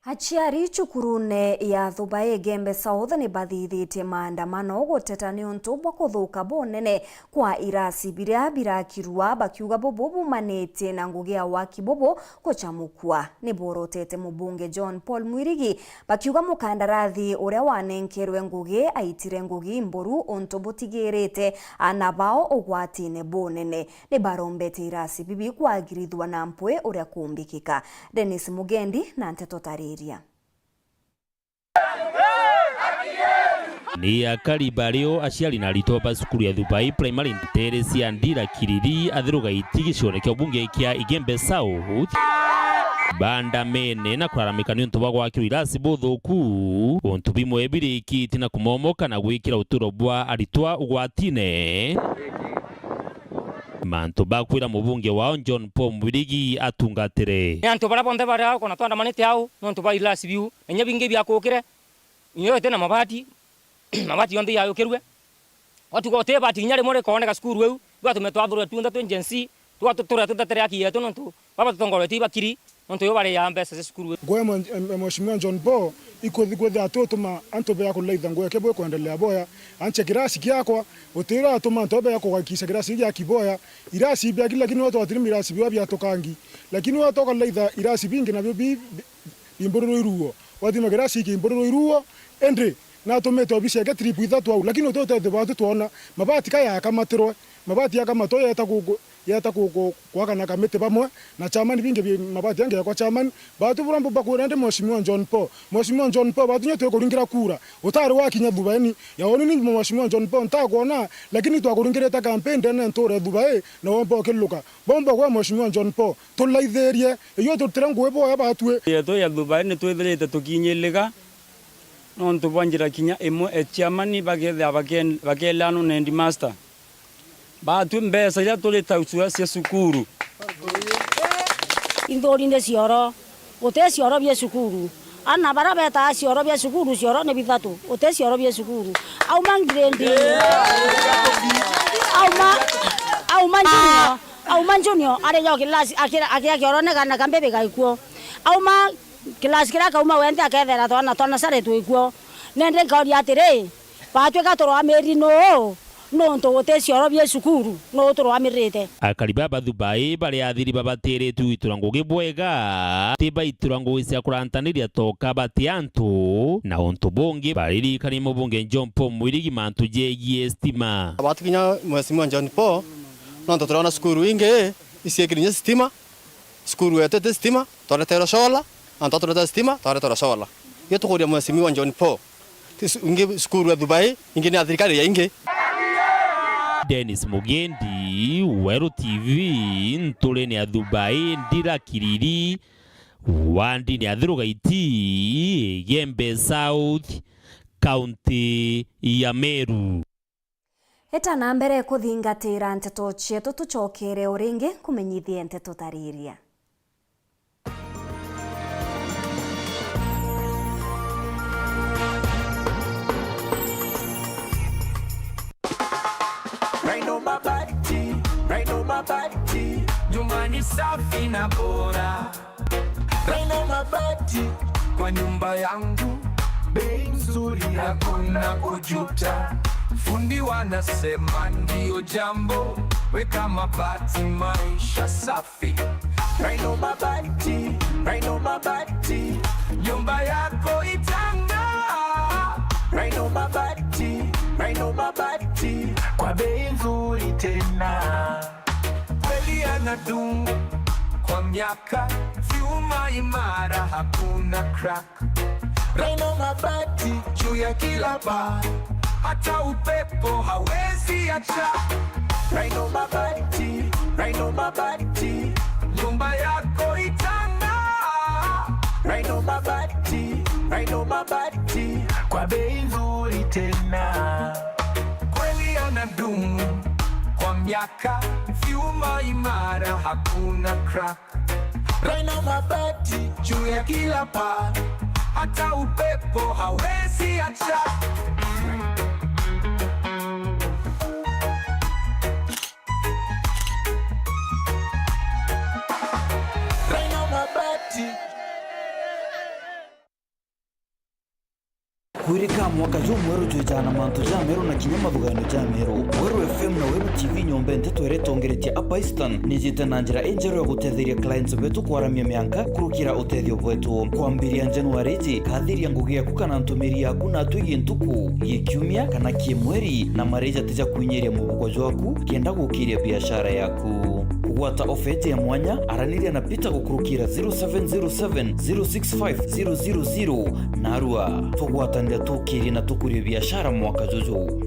Aciari cukurune ya Thubai Igembe South ni bathithitie maandamano guteta niuntu bwa kuthuka bunene kwa irasi biria birakirua, bakiuga bubu bumanitie na ngugi ya waki bubu gucamukua. Ni borotete mubunge John Paul Mwirigi, bakiuga mukandarathi uria wanenkerwe ngugi aitire ngugi mburu untu butigirite aana bao ugwatine bunene. Ni barombete irasi bibi kwagirithua na mpwi uria kumbikika. Dennis Mugendi na nteto tariria. Ni akari bario aciari na aritwa ba cukuru ya Thubai Primary nteere cia Ndira Kiriri athiru Gaiti gicione kia ubunge kia Igembe South bandamene na kuraramika niuntu bwa gwakirwa irasi buthuku, untu bimwe birikitie na kumomoka na gwikira uturo bwa aritwa ugwatine. Mantu bakwira mubunge wao John Paul Mwirigi atungatire. Ni antu baria bonthe baria ukona twandamanite au nontu bwa irasi biu, na inya bingi biakukire, inya iti na mabati, mabati yonthe yayukirue. Watuga uti ibati inya rimwe rikooneka cukuru iu, bwatume twathurwa tunthe twi Gen Z, tuga tuture tutetere haki yetu nontu baba tutongoretie ibakiri. Nontu yo bari ya mbeca cia cukuru. Ngwe mwe-, em-, Mheshimiwa John Paul, ikuthi kwithia atutuma antu bea kulaitha ngwe ke bwe kwendelea boya. Anche kirasi kiakwa, utira atuma antu bea kugakisha kirasi gia kiboya. Irasi biaki lakini watu watirimi irasi biwa biatukangi. Lakini watu kulaitha irasi bingi nabio bi, bi, bimbururu iruo. Watima kirasi iki imbururu iruo, ende Natumite obisi yake trip ithatu au, lakini uti utethio bwatu twona. Mabati ka yakamatirwe, mabati yakamatirwe yeta ku-, ku-, yeta ku-, ku-, kwakana kamiti bamwe na chairman bingi bi mabati yangi yakwa chairman. Batu bura mbuba kwira ndi Mheshimiwa John Paul. Mheshimiwa John Paul, batu nyo twikuringira kura. Utari wakinya thubaini. Ya uni ni Mheshimiwa John Paul, ntakwona, lakini twakuringirite campaign ndene nture thubai, na womba ukiluka. Bomba gwa Mheshimiwa John Paul, tulaithirie, iyo tutire ngugi boya batwi. Yetu ya thubai ni twithirite tukinyilika. Nontu bwa njira kinya imwe, e chairman bakethira baken-, bakelanwa na headmaster. Batwi mbeca iria turi taucua cia cukuru. Inthurine cioro, guti cioro bia cukuru. Ana bara betaa cioro bia cukuru, cioro ni bithatu, guti cioro bia cukuru. Auma grade, auma, auma junior, auma junior, ari jo class, akira, akia kioro ni kana kambibi gaikuo. Auma class kiria kauma wenthe akethera twana twa nursery twikuo. Nende nkauria atiri, batwika turwamiriri nuu? Nuntu guti cioro bia cukuru, nuu turwamirite? Akari ba Bathubai bari athiri babatiritwe gwitira ngugi bwega, ti baitira ngugi cia kurantaniria toka bati antu, na untu bungi baririkania mubunge John Paul Mwirigi mantu jegie stima. Batu kinya Mheshimiwa John Paul, nontu turona cukuru ingi iciikiri kinya stima, cukuru yetu iti stima, twareterwe solar, antu a tureterwe stima, twareterwe solar. Iyo tukuria Mheshimiwa John Paul, ti su-, ingi cukuru ya Thubai, ingi ni ya thirikari ya ingi. Dennis Mugendi, Weru T V, nturene ya Thubai, Ndira Kiriri, wandini ya Thiru Gaiti, Igembe South, kaunti ya Meru. Eta na mbere kuthingatira nteto cietu, tucokere o ringi kumenyithia nteto tariria. Rhino Mabati, Rhino Mabati, nyumba ni safi na bora. Rhino Mabati kwa nyumba yangu, bei nzuri, hakuna kujuta. Fundi wanasema ndio jambo, weka mabati, maisha safi. Rhino Mabati, Rhino Mabati, nyumba yako itang'aa. Rhino Mabati, Rhino Mabati, kwa bei nzuri tena. Kweli yanadumu kwa miaka, vyuma imara, hakuna crack. Rhino Mabati juu ya kila paa, hata upepo hawezi acha. Rhino Mabati, Rhino Mabati, nyumba yako itang'aa. Rhino Mabati, Rhino Mabati, kwa bei nzuri tena. Kweli yanadumu kwa miaka, vyuma imara, hakuna crack. Rhino Mabati juu ya kila paa, hata upepo hawezi acha. Rhino Mabati. Kwirika mwaka jumweru jwijaa na mantu jameru na kinya mathuganio jameru. Weru F M na Weru T V, nyomba nteto iria itongeretie hapa Eastern, nijite na njira injeru ya gutetheria clients betu kwaramia mianka kurukira utethio bwetu. Kwambiria Januari iji, kathiria ngugi yaku kana ntumiri yaku natwi gintuku, gikiumia kana kimweri, na mareja tija kwinyiria mubuko jwaku kenda gukiria biashara yaku. Kugwata ofeti ya mwanya, araniria na Peter gukurukira zero seven zero seven zero six five zero zero zero. Narua, tugwatanire tukirie na tukurie biashara mwaka juju.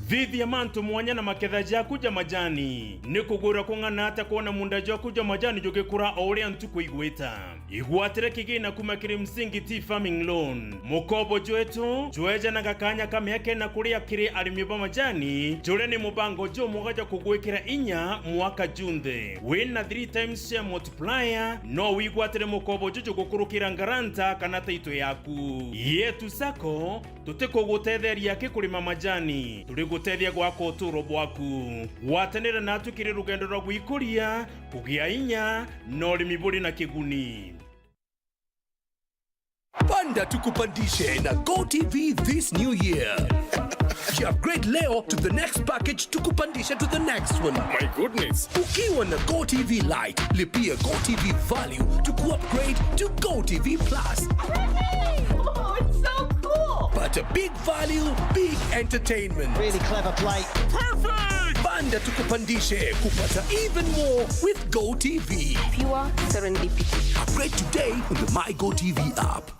Thithia mantu mwanya na maketha jaku ja majani. Ni kugwira kung'ana ata kwona munda jwaku jwa majani jugikura o uria ntuku igwita? Igwatire kigina kuma kiri Msingi Tea Farming Loan. Mukobo jwetu jwejanaga kanya ka miaka ina kuria kiri arimi ba majani, juria ni mubango jumwega jwa kugwikira inya mwaka junthe. Wina three times share multiplier, no wigwatire mukobo juju gukurukira ngaranta kana taito yaku. Yetu Sacco, tutikugutetheria ki kurima majani, turigutethia gwaka uturo bwaku. Gwatanira natu kiri rugendo rwa gwikuria, kugia inya, na urimi buri na kiguni. Panda tukupandishe na Go T V this new year. Upgrade leo to the next package tukupandishe to the next one. My goodness. Ukiwa na Go T V Lite, lipia Go T V Value to upgrade to Go T V Plus. Oh, it's so cool. At a big value, big entertainment. Really clever play. Perfect! Banda tukupandishe kupata even more with Go T V. Pure serendipity. Upgrade today on the My Go T V app.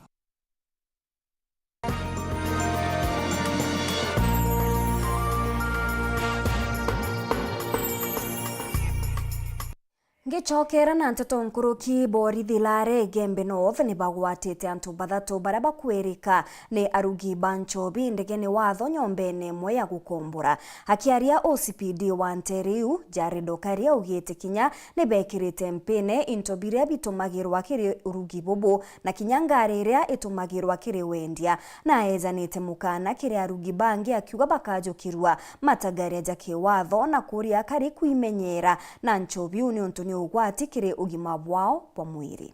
Ngicokera na nteto nkuruki, borithi Lare Igembe North ni bagwatite antu bathatu baria bakwirika ni arugi ba nchobi ndegene watho nyombene imwe ya gukombora. Akiaria O C P D wa ntere iu, Jared Okari augite kinya ni bekirite mpine into biria bitumagirwa kiri urugi bubu na kinya ngari iria itumagirwa kiri wendia, na ejanite mukana kiri arugi bangi akiuga bakajukirua matagaria ja kiwatho na kuria akari kwimenyera na nchobi iu niuntu ni ugwati kiri ugima bwao bwa mwiri.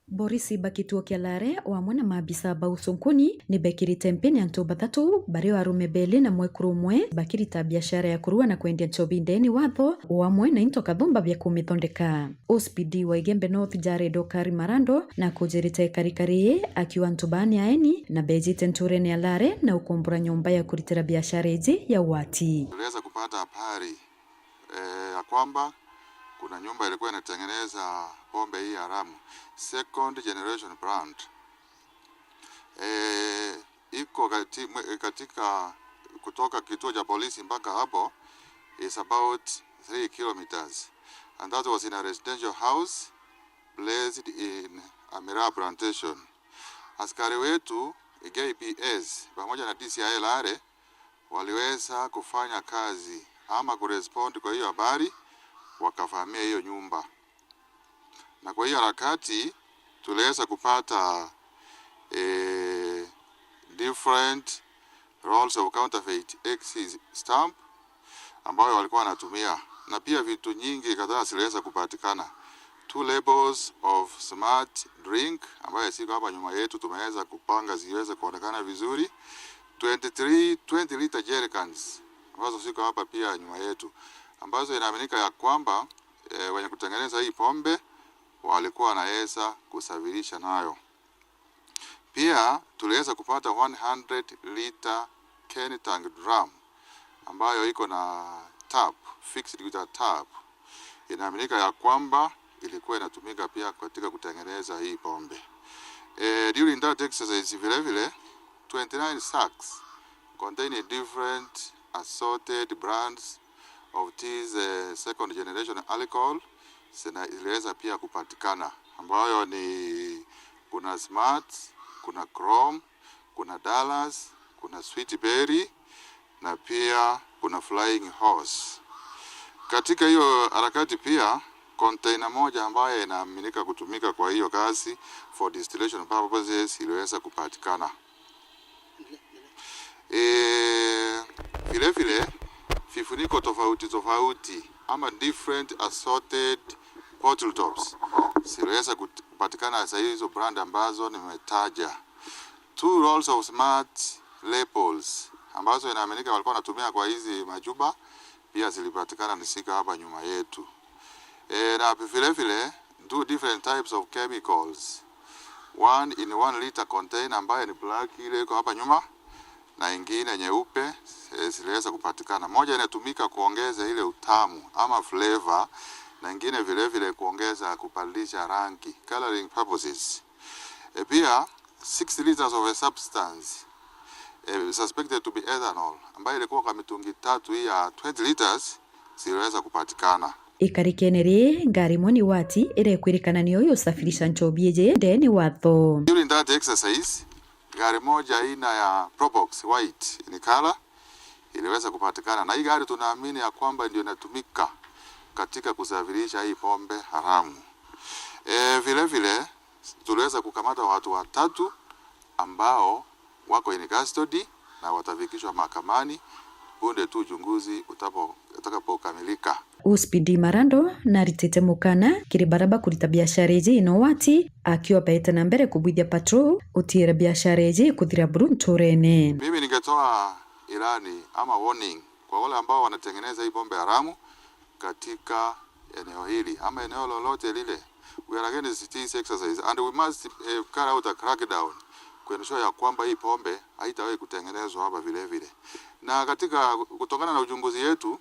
Borisi ba kituo kia Lare o amwe na maabisa ba ucunkuni ni bekirite mpini antu bathatu bari o arume beli na mwekuru umwe bakirita biashara ya kurua na kwendia nchobi ndeni watho o amwe na into kathumba bia kumithondeka. O C P D wa Igembe North Jared Okari Marando na kujirite karikari akiuga antu baa ni aeni na bejite nturene ya Lare na ukombora nyomba ya kuritira biashara iji ya ugwati. Tuliweza kupata habari, eh, ya kwamba kuna nyumba ilikuwa inatengeneza pombe hii haramu, second generation brand. Eh, iko kati-, mwe-, katika, kutoka kituo cha polisi mpaka hapo is about three kilometers. And that was in a residential house placed in a miraa plantation. Askari wetu, K P S, pamoja na D C I Lare waliweza kufanya kazi ama kurespond kwa hiyo habari, wakavamia hiyo nyumba. Na kwa hiyo harakati tuliweza kupata, eh, different rolls of counterfeit excise stamp ambayo walikuwa wanatumia, na pia vitu nyingi kadhaa ziliweza kupatikana. Two labels of smart drink ambayo ziko hapa nyuma yetu, tumeweza kupanga ziweze kuonekana vizuri. Twenty-three twenty liter jerrycans ambazo ziko hapa pia nyuma yetu, ambazo inaaminika ya kwamba, eh, wenye kutengeneza hii pombe walikuwa wanaweza kusafirisha nayo. Pia tuliweza kupata one hundred liter Kentank drum ambayo iko na tap, fixed with a tap. Inaaminika ya kwamba ilikuwa inatumika pia katika kutengeneza hii pombe. Eh, during that exercise vile vile, twenty-nine sacks containing different assorted brands of this, eh, second generation alcohol zina-, ziliweza pia kupatikana, ambayo ni kuna Smart, kuna Chrome, kuna Dallas, kuna Sweet Berry na pia kuna Flying Horse. Katika hiyo harakati pia, container moja ambayo inaaminika kutumika kwa hiyo kazi for distillation purposes iliweza kupatikana. Eh, vile vile, vifuniko tofauti tofauti ama different assorted bottle tops ziliweza kut-, kupatikana za hizo brand ambazo nimetaja. Two rolls of Smart labels ambazo inaaminika walikuwa wanatumia kwa hizi machupa pia zilipatikana ni ziko hapa nyuma yetu. Eh, na vile vile, two different types of chemicals. One in one liter container ambayo ni black ile iko hapa nyuma, na ingine nyeupe, eh, ziliweza kupatikana. Moja inatumika kuongeza ile utamu ama flavor, na ingine vile vile kuongeza kubadilisha rangi, coloring purposes. Eh, pia six liters of a substance, eh, suspected to be ethanol, ambayo ilikuwa kwa mitungi tatu hii ya twenty liters, ziliweza kupatikana. Ikarikene ri, ngari imwe ni wati irekwirikana niyo yusafirisha nchobi iji ndeni watho. During that exercise, gari moja aina ya Probox white in color iliweza kupatikana, na hii gari tunaamini ya kwamba ndio inatumika katika kusafirisha hii pombe haramu. Eh, vile vile, tuliweza kukamata watu watatu ambao wako in custody na watafikishwa mahakamani punde tu uchunguzi utapo-, utakapokamilika. O C P D Marando naritite mukana kiri baria bakurita biashara iji ino wati, akiuga baite na mbere kubwithia patrol utiire biashara iji kuthira buru nturene. Mimi ningetoa ilani ama warning kwa wale ambao wanatengeneza hii pombe haramu katika eneo hili ama eneo lolote lile. We are against this exercise and we must, eh, carry out a crackdown Kuensure ya kwamba hii pombe haitawahi kutengenezwa hapa vile vile. Na katika kutokana na uchunguzi yetu,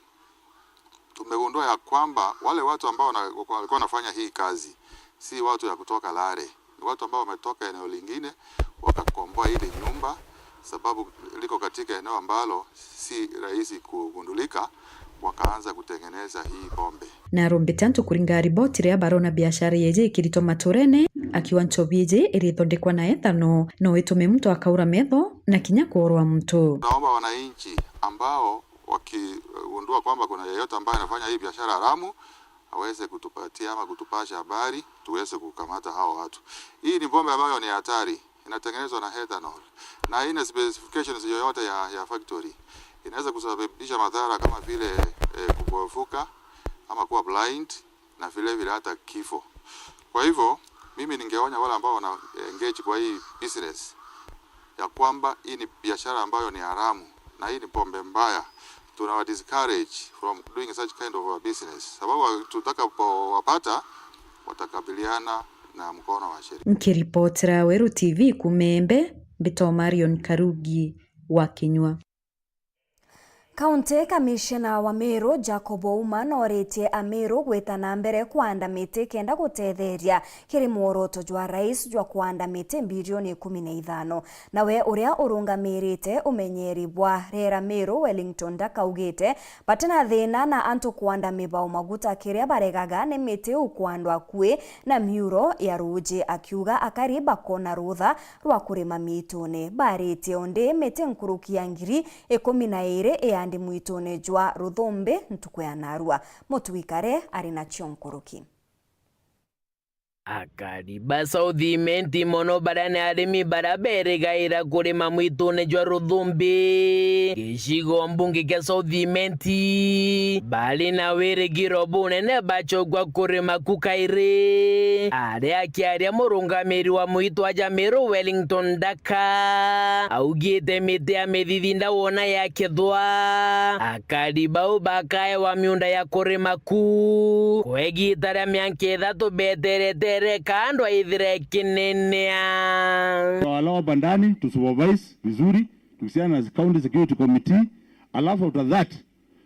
tumegundua ya kwamba wale watu ambao wana-, walikuwa wanafanya hii kazi si watu ya kutoka Lare, ni watu ambao wametoka eneo lingine wakakomboa hili nyumba, sababu liko katika eneo ambalo si rahisi kugundulika, wakaanza kutengeneza hii pombe. Narumbite antu kuringa riboti riria barona biashara yeeji ikiritwa maturene, akiuga nchobi iji irithondekwa na ethano, no itume muntu akaura metho na kinya kuurwa muntu. Tunaomba wananchi ambao wakigundua kwamba kuna yeyote ambaye anafanya hii biashara haramu, aweze kutupatia ama kutupasha habari, tuweze kukamata hao watu. Hii ni pombe ambayo ni hatari, inatengenezwa na ethanol na haina specifications yoyote ya, ya factory. Inaweza kusababisha madhara kama vile, eh, kupofuka ama kuwa blind na vile vile hata kifo. Kwa hivyo, mimi ningeonya wale ambao wana engage kwa hii business ya kwamba hii ni biashara ambayo ni haramu na hii ni pombe mbaya. Tunawa discourage from doing such kind of a business, sababu tutakapowapata watakabiliana na mkono wa sheria. Nkiripotera Weru T V kuuma Embu, mbitwa Marion Karugi wa Kinyua. County Commissioner wa Meru, Jacob Ouma, nooritie Ameru gwita na mbere kwanda miti kenda gutetheria kiri mworoto jwa rais jwa kwanda miti bilioni ikumi na ithano. Nawe uria urungamirite umenyeri bwa Rera Meru, Wellington Ndaka, augite bati na thina na antu kwanda mibao maguta kiria baregaga ni miti ukwandwa akui na miuro ya ruuji, akiuga akari bakona rutha rwa kurima miitune. Baaritie undi miti nkuruki ya ngiri ikumi na iiri iandi mwitune jwa Ruthumbi ntuku ya narua. Mutwikare ari nacio nkuruki. Akari ba South Imenti mono baria ni arimi baria berigaira kurima mwitune jwa Ruthumbi, gicigo mbunge kia South Imenti, bari na wirigiro bunene bacokua kurima ku kairi. Ari akiaria murungamiri wa mwitwa ja Meru, Wellington Ndaka, augite miti ya mithithi ndawona yakethwa. Akari bau bakaewa miunda ya kurima ku kwa igiita ria mianka ithatu beteretere kandwa ithire ikinenea. Tutawalao bandani, tusupervise vizuri, tukihusiana na county security committee, alafu after that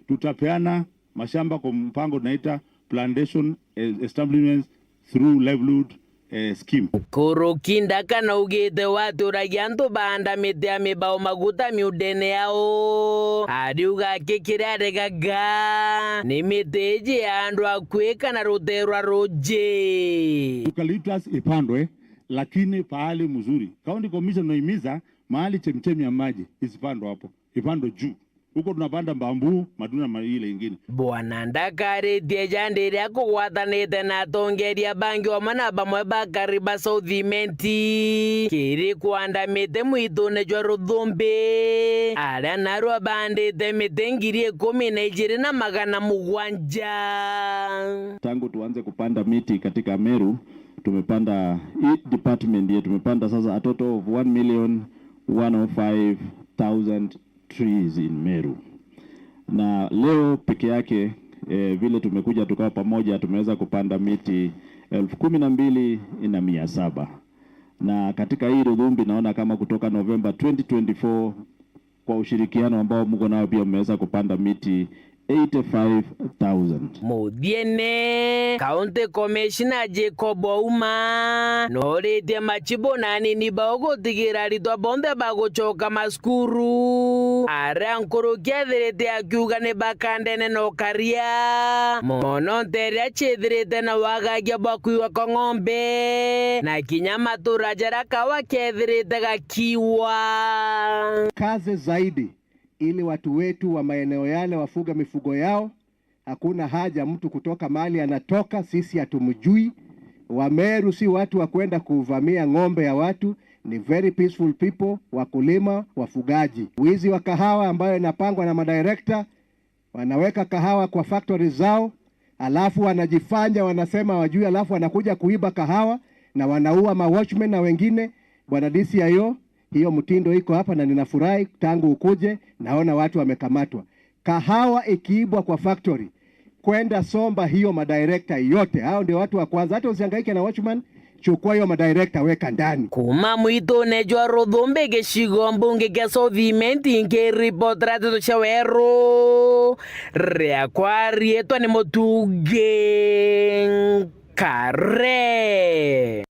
tutapeana mashamba kwa mpango tunaita plantation, eh, establishments through livelihood, eh, scheme. Nkuruki Ndaka naugite waturagia antu baanda miti ya mibao maguta miundene yao. Ariuga aki kiria aregaga ni miti iji ya andu akui kana ruteere rwa ruuji. Eucalyptus ipandwe, lakini pahali mzuri. County Commission naimiza mahali chemchemi ya maji isipandwe hapo, ipandwe juu. Huko tunapanda bamboo, matunda ma-, ile ingine. Bwana Ndaka aritie ja ndi iria kugwatanite na atongeria bangi bamwe na bamwe ba Kariba South Imenti kiri kwanda miti mwitune jwa Ruthumbi, aria narua bandite miti ngiri ikumi na ijiri na magana mugwanja. Tangu tuanze kupanda miti katika Meru, tumepanda, hii department yetu tumepanda sasa a total of one million one oh five thousand trees in Meru. Na leo peke yake, eh, vile tumekuja tukawa pamoja, tumeweza kupanda miti elfu kumi na mbili na mia saba. Na katika hii Ruthumbi naona kama kutoka November twenty twenty-four, kwa ushirikiano ambao mko nao pia mmeweza kupanda miti eighty-five thousand. Muthiene, County Commissioner Jacob Ouma noritie machibu na anini bao gutigira aritwa bonthe bagucoka macukuru, aria nkuruki ethirite akiuga ni bakandene na ukaria mono nteria ciithirite na wagagia bwa kwiwa kwa ng'ombe na kinya matura jaria kawa kethirite gakiwa. Kazi zaidi ili watu wetu wa maeneo yale wafuge mifugo yao. Hakuna haja mtu kutoka mahali anatoka, sisi hatumjui. Wameru si watu wa kwenda kuvamia ng'ombe ya watu, ni very peaceful people, wakulima, wafugaji. Wizi wa kahawa ambayo inapangwa na madirector, wanaweka kahawa kwa factories zao, alafu wanajifanya wanasema wajui, alafu wanakuja kuiba kahawa na wanaua ma watchmen na wengine. Bwana D C I O, hiyo mtindo iko hapa na ninafurahi tangu ukuje, naona watu wamekamatwa. Kahawa ikiibwa kwa factory, kwenda somba hiyo madirector yote. Hao ndio watu wa kwanza. Hata usihangaike na watchman, Chukua hiyo madirector, weka ndani. Kuma mwitune jwa Ruthumbi, gicigo mbunge kia South Imenti, nkiripotera nteto cia weru, riakwa riitwa ni Mutungi Nkare.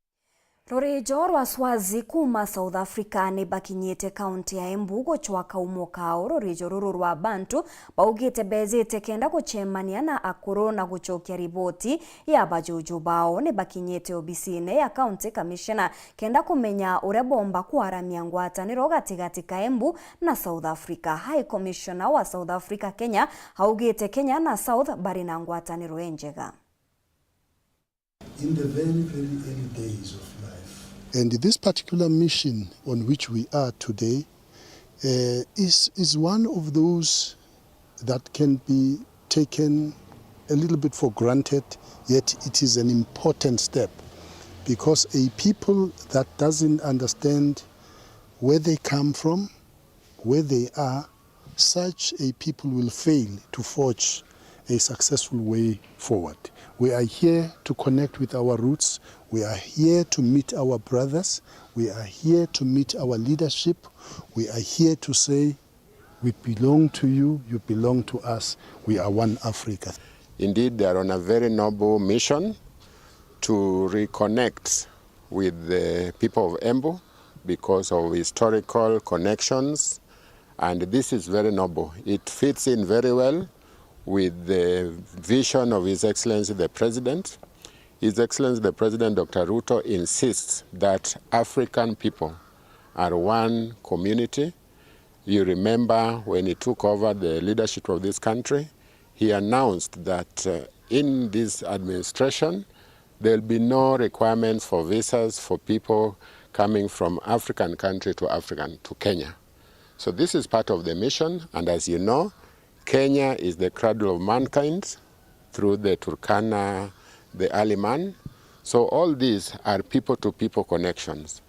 Rurijo rwa Swazi kuuma South Africa ni bakinyite kaunti ya Embu gucwa kaumo kao. Rurijo ruru rwa Bantu baugite beejite kenda gucemania na akuru na gucokia riboti ya bajuju bao. Ni bakinyite obisine ya County Commissioner kenda kumenya uria boomba kwaramia ngwataniro gatigati ka Embu na South Africa. High Commissioner wa South Africa Kenya augite Kenya na South bari na ngwataniro injega. In the very, very early days of life. And this particular mission on which we are today, eh, is, is one of those that can be taken a little bit for granted, yet it is an important step, because a people that doesn't understand where they come from, where they are, such a people will fail to forge a successful way forward. We are here to connect with our roots. We are here to meet our brothers. We are here to meet our leadership. We are here to say, "We belong to you, you belong to us. We are one Africa." Indeed, they are on a very noble mission to reconnect with the people of Embu because of historical connections, and this is very noble. It fits in very well with the vision of His Excellency the President. His Excellency the President, Doctor Ruto, insists that African people are one community. You remember when he took over the leadership of this country, he announced that, uh, in this administration, there'll be no requirements for visas for people coming from African country to African, to Kenya. So this is part of the mission, and as you know, Kenya is the cradle of mankind through the Turkana, the Aliman. So all these are people-to-people connections.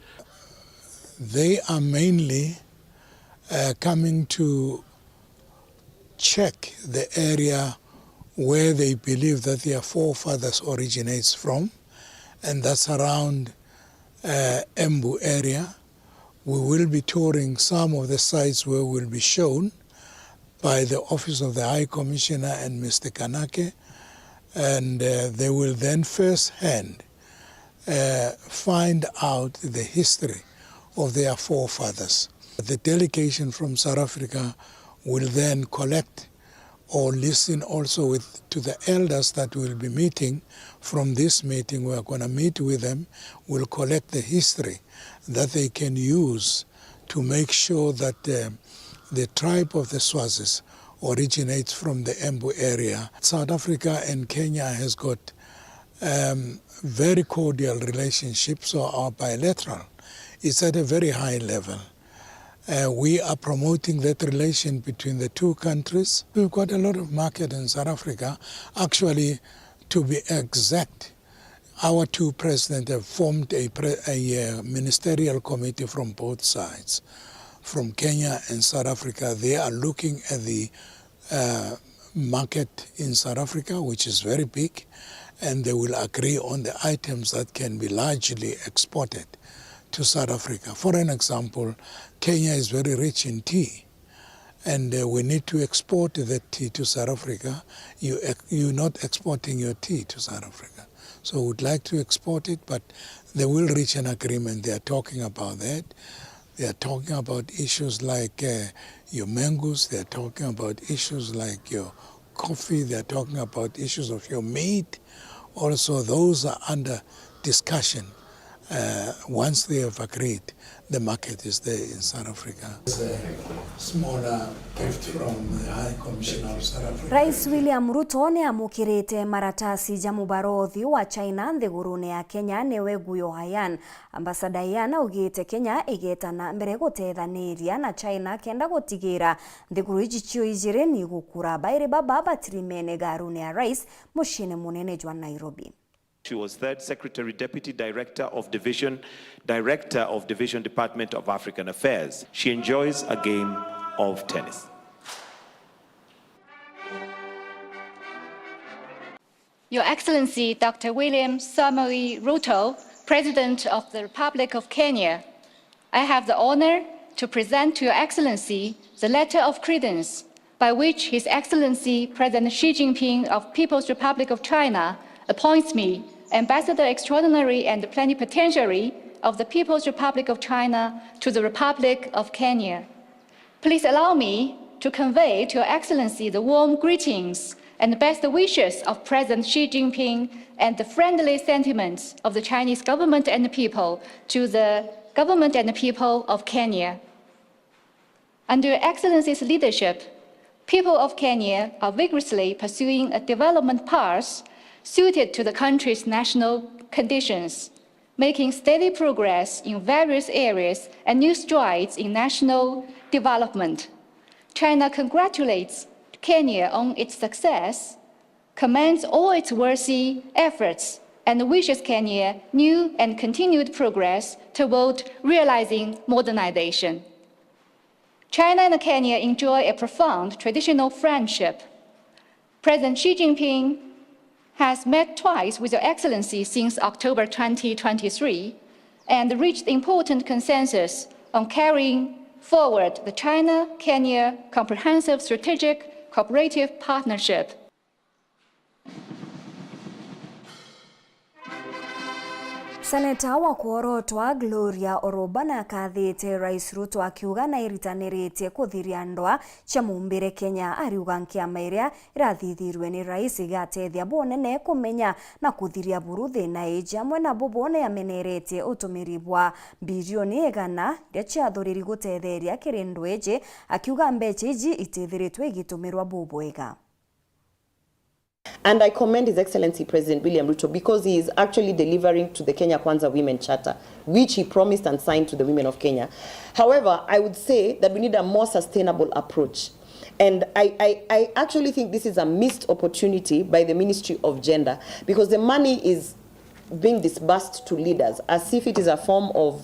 They are mainly, uh, coming to check the area where they believe that their forefathers originates from, and that's around, uh, Embu area. We will be touring some of the sites where we'll be shown by the Office of the High Commissioner and Mister Kanake, and, uh, they will then first hand, uh, find out the history of their forefathers. The delegation from South Africa will then collect or listen also with, to the elders that will be meeting from this meeting. We are gonna meet with them, will collect the history that they can use to make sure that, uh, the tribe of the Swazis originates from the Embu area. South Africa and Kenya has got, um, very cordial relationships, so our bilateral is at a very high level. Uh, we are promoting that relation between the two countries. We've got a lot of market in South Africa. Actually, to be exact, our two presidents have formed a pre-, a, uh, ministerial committee from both sides, from Kenya and South Africa. They are looking at the, uh, market in South Africa, which is very big, and they will agree on the items that can be largely exported to South Africa. For an example, Kenya is very rich in tea, and, uh, we need to export that tea to South Africa. You ex-, you're not exporting your tea to South Africa. So we would like to export it, but they will reach an agreement. They are talking about that. They are talking about issues like, uh, your mangoes. They are talking about issues like your coffee. They are talking about issues of your meat. Also, those are under discussion. Uh, once they have agreed, the market is there in South Africa. It's a smaller gift from the High Commissioner of South Africa. Rais William Ruto ni amukirite maratasi ja mubarothi wa China nthigurune ya Kenya, niwe Guo Haiyan. Ambassador Haiyan augite Kenya igeta na mbere gutethaniria na China kenda gutigira nthiguru iji cio ijiri ni gukura. Bairi baba batiri mene garune ya rais muciine munene jwa Nairobi. She was Third Secretary, Deputy Director of Division, Director of Division, Department of African Affairs. She enjoys a game of tennis. Your Excellency, Doctor William Samari Ruto, President of the Republic of Kenya, I have the honor to present to Your Excellency the letter of credence by which His Excellency President Xi Jinping of People's Republic of China appoints me Ambassador Extraordinary and Plenipotentiary of the People's Republic of China to the Republic of Kenya. Please allow me to convey to Your Excellency the warm greetings and best wishes of President Xi Jinping and the friendly sentiments of the Chinese government and people to the government and people of Kenya. Under Your Excellency's leadership, people of Kenya are vigorously pursuing a development path suited to the country's national conditions, making steady progress in various areas and new strides in national development. China congratulates Kenya on its success, commends all its worthy efforts, and wishes Kenya new and continued progress toward realizing modernization. China and Kenya enjoy a profound traditional friendship. President Xi Jinping has met twice with Your Excellency since October twenty twenty-three and reached important consensus on carrying forward the China-Kenya Comprehensive Strategic Cooperative Partnership. Seneta wa kworotwa Gloria Orobana akathite Rais Ruto akiuga nairitaniritie kuthiria ndwaa cia mumbire Kenya, ariuga nkiama iria irathithirwe ni Rais igatethia bunene kumenya na kuthiria buru thina iji. Amwe nabo bone ameneretie utumiri bwa bilioni igana iria ciathuriri gutetheria kiri ndwaa iji, akiuga mbeca iji itithiritwe igitumirwa bubwega. And I commend His Excellency President William Ruto because he is actually delivering to the Kenya Kwanza Women Charter, which he promised and signed to the women of Kenya. However, I would say that we need a more sustainable approach. And I, I, I actually think this is a missed opportunity by the Ministry of Gender because the money is being disbursed to leaders as if it is a form of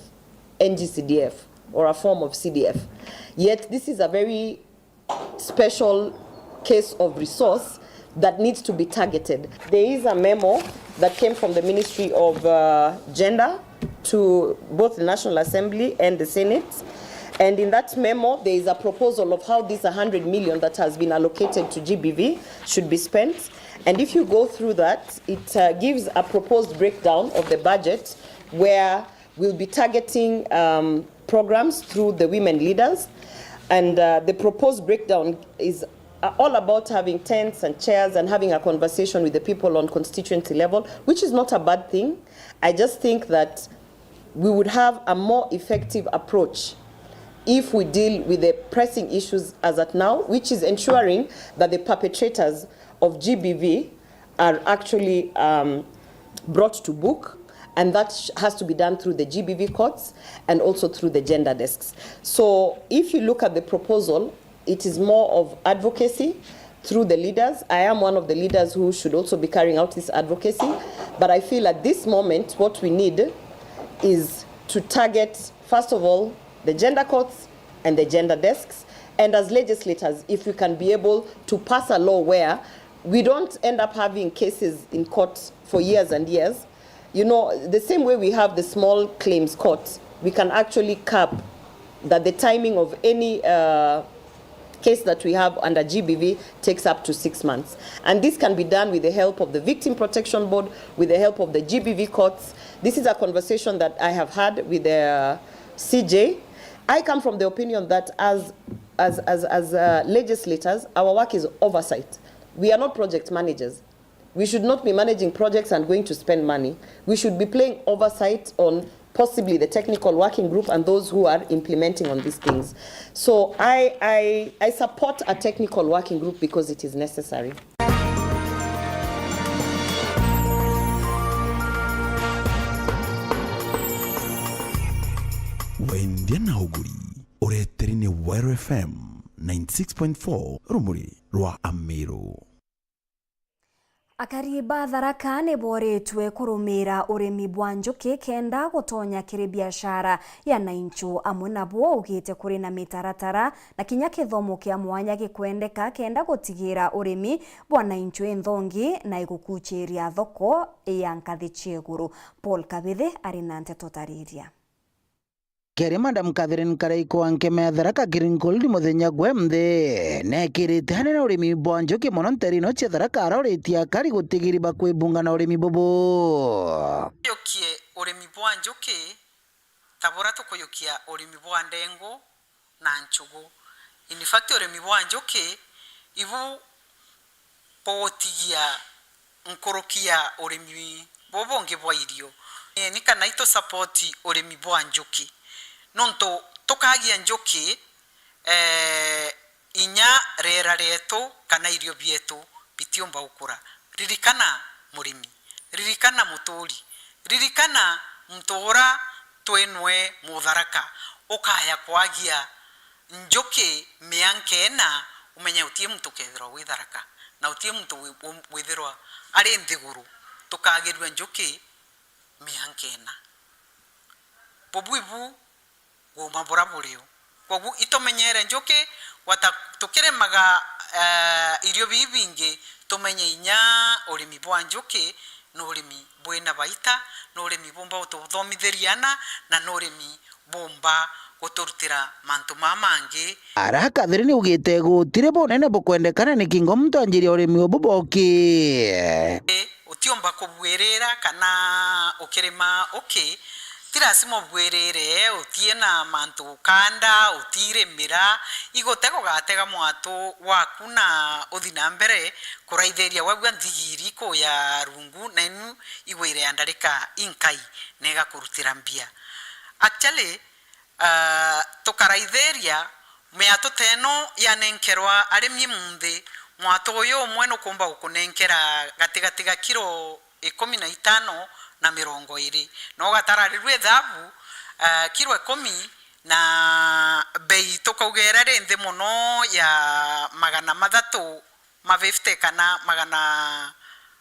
N G C D F or a form of C D F. Yet this is a very special case of resource that needs to be targeted. There is a memo that came from the Ministry of uh, Gender to both the National Assembly and the Senate. And in that memo, there is a proposal of how this one hundred million that has been allocated to G B V should be spent. And if you go through that, it uh, gives a proposed breakdown of the budget where we'll be targeting um, programs through the women leaders. And uh, the proposed breakdown is uh, all about having tents and chairs and having a conversation with the people on constituency level, which is not a bad thing. I just think that we would have a more effective approach if we deal with the pressing issues as at now, which is ensuring that the perpetrators of G B V are actually um, brought to book, and that has to be done through the G B V courts and also through the gender desks. So if you look at the proposal, it is more of advocacy through the leaders. I am one of the leaders who should also be carrying out this advocacy, but I feel at this moment what we need is to target, first of all, the gender courts and the gender desks. And as legislators, if we can be able to pass a law where we don't end up having cases in court for years and years, you know, the same way we have the small claims court, we can actually cap that the timing of any uh, case that we have under G B V takes up to six months. And this can be done with the help of the Victim Protection Board, with the help of the G B V courts. This is a conversation that I have had with the C J. I come from the opinion that as as as as uh, legislators, our work is oversight. We are not project managers. We should not be managing projects and going to spend money. We should be playing oversight on possibly the technical working group and those who are implementing on these things. So I, I, I support a technical working group because it is necessary. Wendia na uguri ureteri ni Wero F M ninety six point four, rumuri rwa Amiru. Akari ba Tharaka ni booritwe kurumira urimi bwa njuki kenda gutonya kiri biashara ya nainchu. Amwe nabo baugite kuri na mitaratara na kinya kithomo kia mwanya gikwendeka kenda gutigira urimi bwa nainchu inthongi na igukuchiria thoko ya nkathi cia iguru. Paul Kabithi ari na nteto tariria. Keri Madam Catherine Karaiko wa nkeme ya Tharaka Green Gold muthenya gwe nthe, neekirite anene urimi bwa njuki mono nteere ino cia Tharaka, aroritie akari gutigiri ba kwibunga na urimi bubu. Yukie urimi bwa njuki ta bura tukujukia urimi bwa ndengu na nchugu. In fact, urimi bwa njuki ibu bugutigia nkuruki ya urimi buu bungi bwa irio. Ni kana itu support urimi bwa njuki, nontu tukagia njuki, eh, inya riera rietu kana irio bietu bitiumba gukura. Ririkana murimi, ririkana muturi, ririkana muntu ura twinwe Mutharaka ukaya kwagia njuki mianka ina, umenye uti muntu ukethirwa wi Tharaka, na uti muntu wi-, wi-, withirwa ari nthiguru tukagirua njuki mianka ina. Bubu ibu guuma bura burio. Kwogu itumenyere njuki, gwata tukirimaga, eh, irio bibi bingi, tumenye inya urimi bwa njuki ni urimi bwina baita, ni urimi bumba gututhomithiria ana, na ni urimi bumba guturutira mantu maa mangi. Ara Catherine augite gutiri bunene bukwendekana nikingo muntu anjiria urimi ubu bwa uki. Utiumba kubuirira kana ukirima uki, ti lazima ubuirire, utie na mantu ukanda, utirimira, igute gugatega mwatu waku na uthi na mbere kuraithiria wagua nthigiri kuya rungu, na inu igwire ya ndarika inkai na igakurutira mbia. Actually, ah, tukaraithiria miatu ta ino yanenkerwa arimi munthi, mwatu uyu umwe nukumba gukunenkera gatigati ga kiro ikumi na itano na mirongo iri, na ugatararirua ithabu, ah, kiro ikumi na bei tukauga iria iri nthi mono ya magana mathatu ma fifty kana magana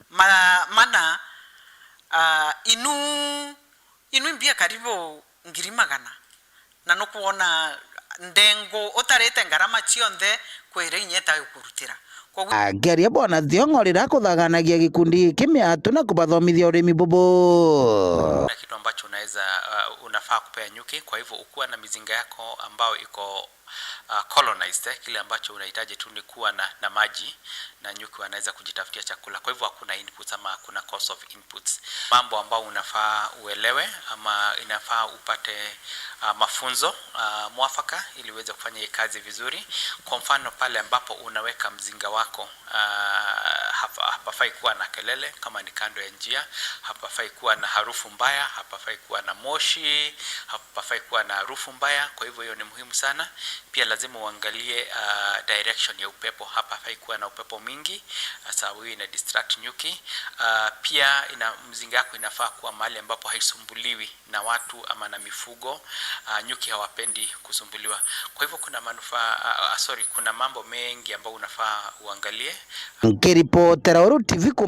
ma-, mana, ah, inu, inu imbia karibu ngiri magana, na nukwona ndengu utarite ngarama cionthe kwira inya itagukurutira. Kwoguo akiaria Bwana Thiong'o riria akuthaganagia gikundi giki miatu na kubathomithia urimi bubu. Kuna kitu ambacho unaweza, uh, unafaa kupea nyuki, kwa hivyo ukuwa na mizinga yako ambayo iko uh, colonized, eh, kile ambacho unahitaji tu ni kuwa na, na maji na nyuki wanaweza kujitafutia chakula. Kwa hivyo hakuna inputs ama hakuna cost of inputs. Mambo ambayo unafaa uelewe ama inafaa upate, uh, mafunzo, uh, mwafaka ili uweze kufanya hii kazi vizuri. Kwa mfano, pale ambapo unaweka mzinga wako, uh, hapa, hapafai kuwa na kelele kama ni kando ya njia, hapafai kuwa na harufu mbaya, hapafai kuwa na moshi, hapafai kuwa na harufu mbaya. Kwa hivyo hiyo ni muhimu sana. Pia lazima uangalie, ah, direction ya upepo. Hapa hafai kuwa na upepo mingi, ah, sababu hiyo ina distract nyuki. Ah, pia ina, mzinga yako inafaa kuwa mahali ambapo haisumbuliwi na watu ama na mifugo. Ah, nyuki hawapendi kusumbuliwa. Kwa hivyo kuna manufaa, ah, ah, sorry, kuna mambo mengi ambayo unafaa uangalie. Nkiripotera Uru T V kuma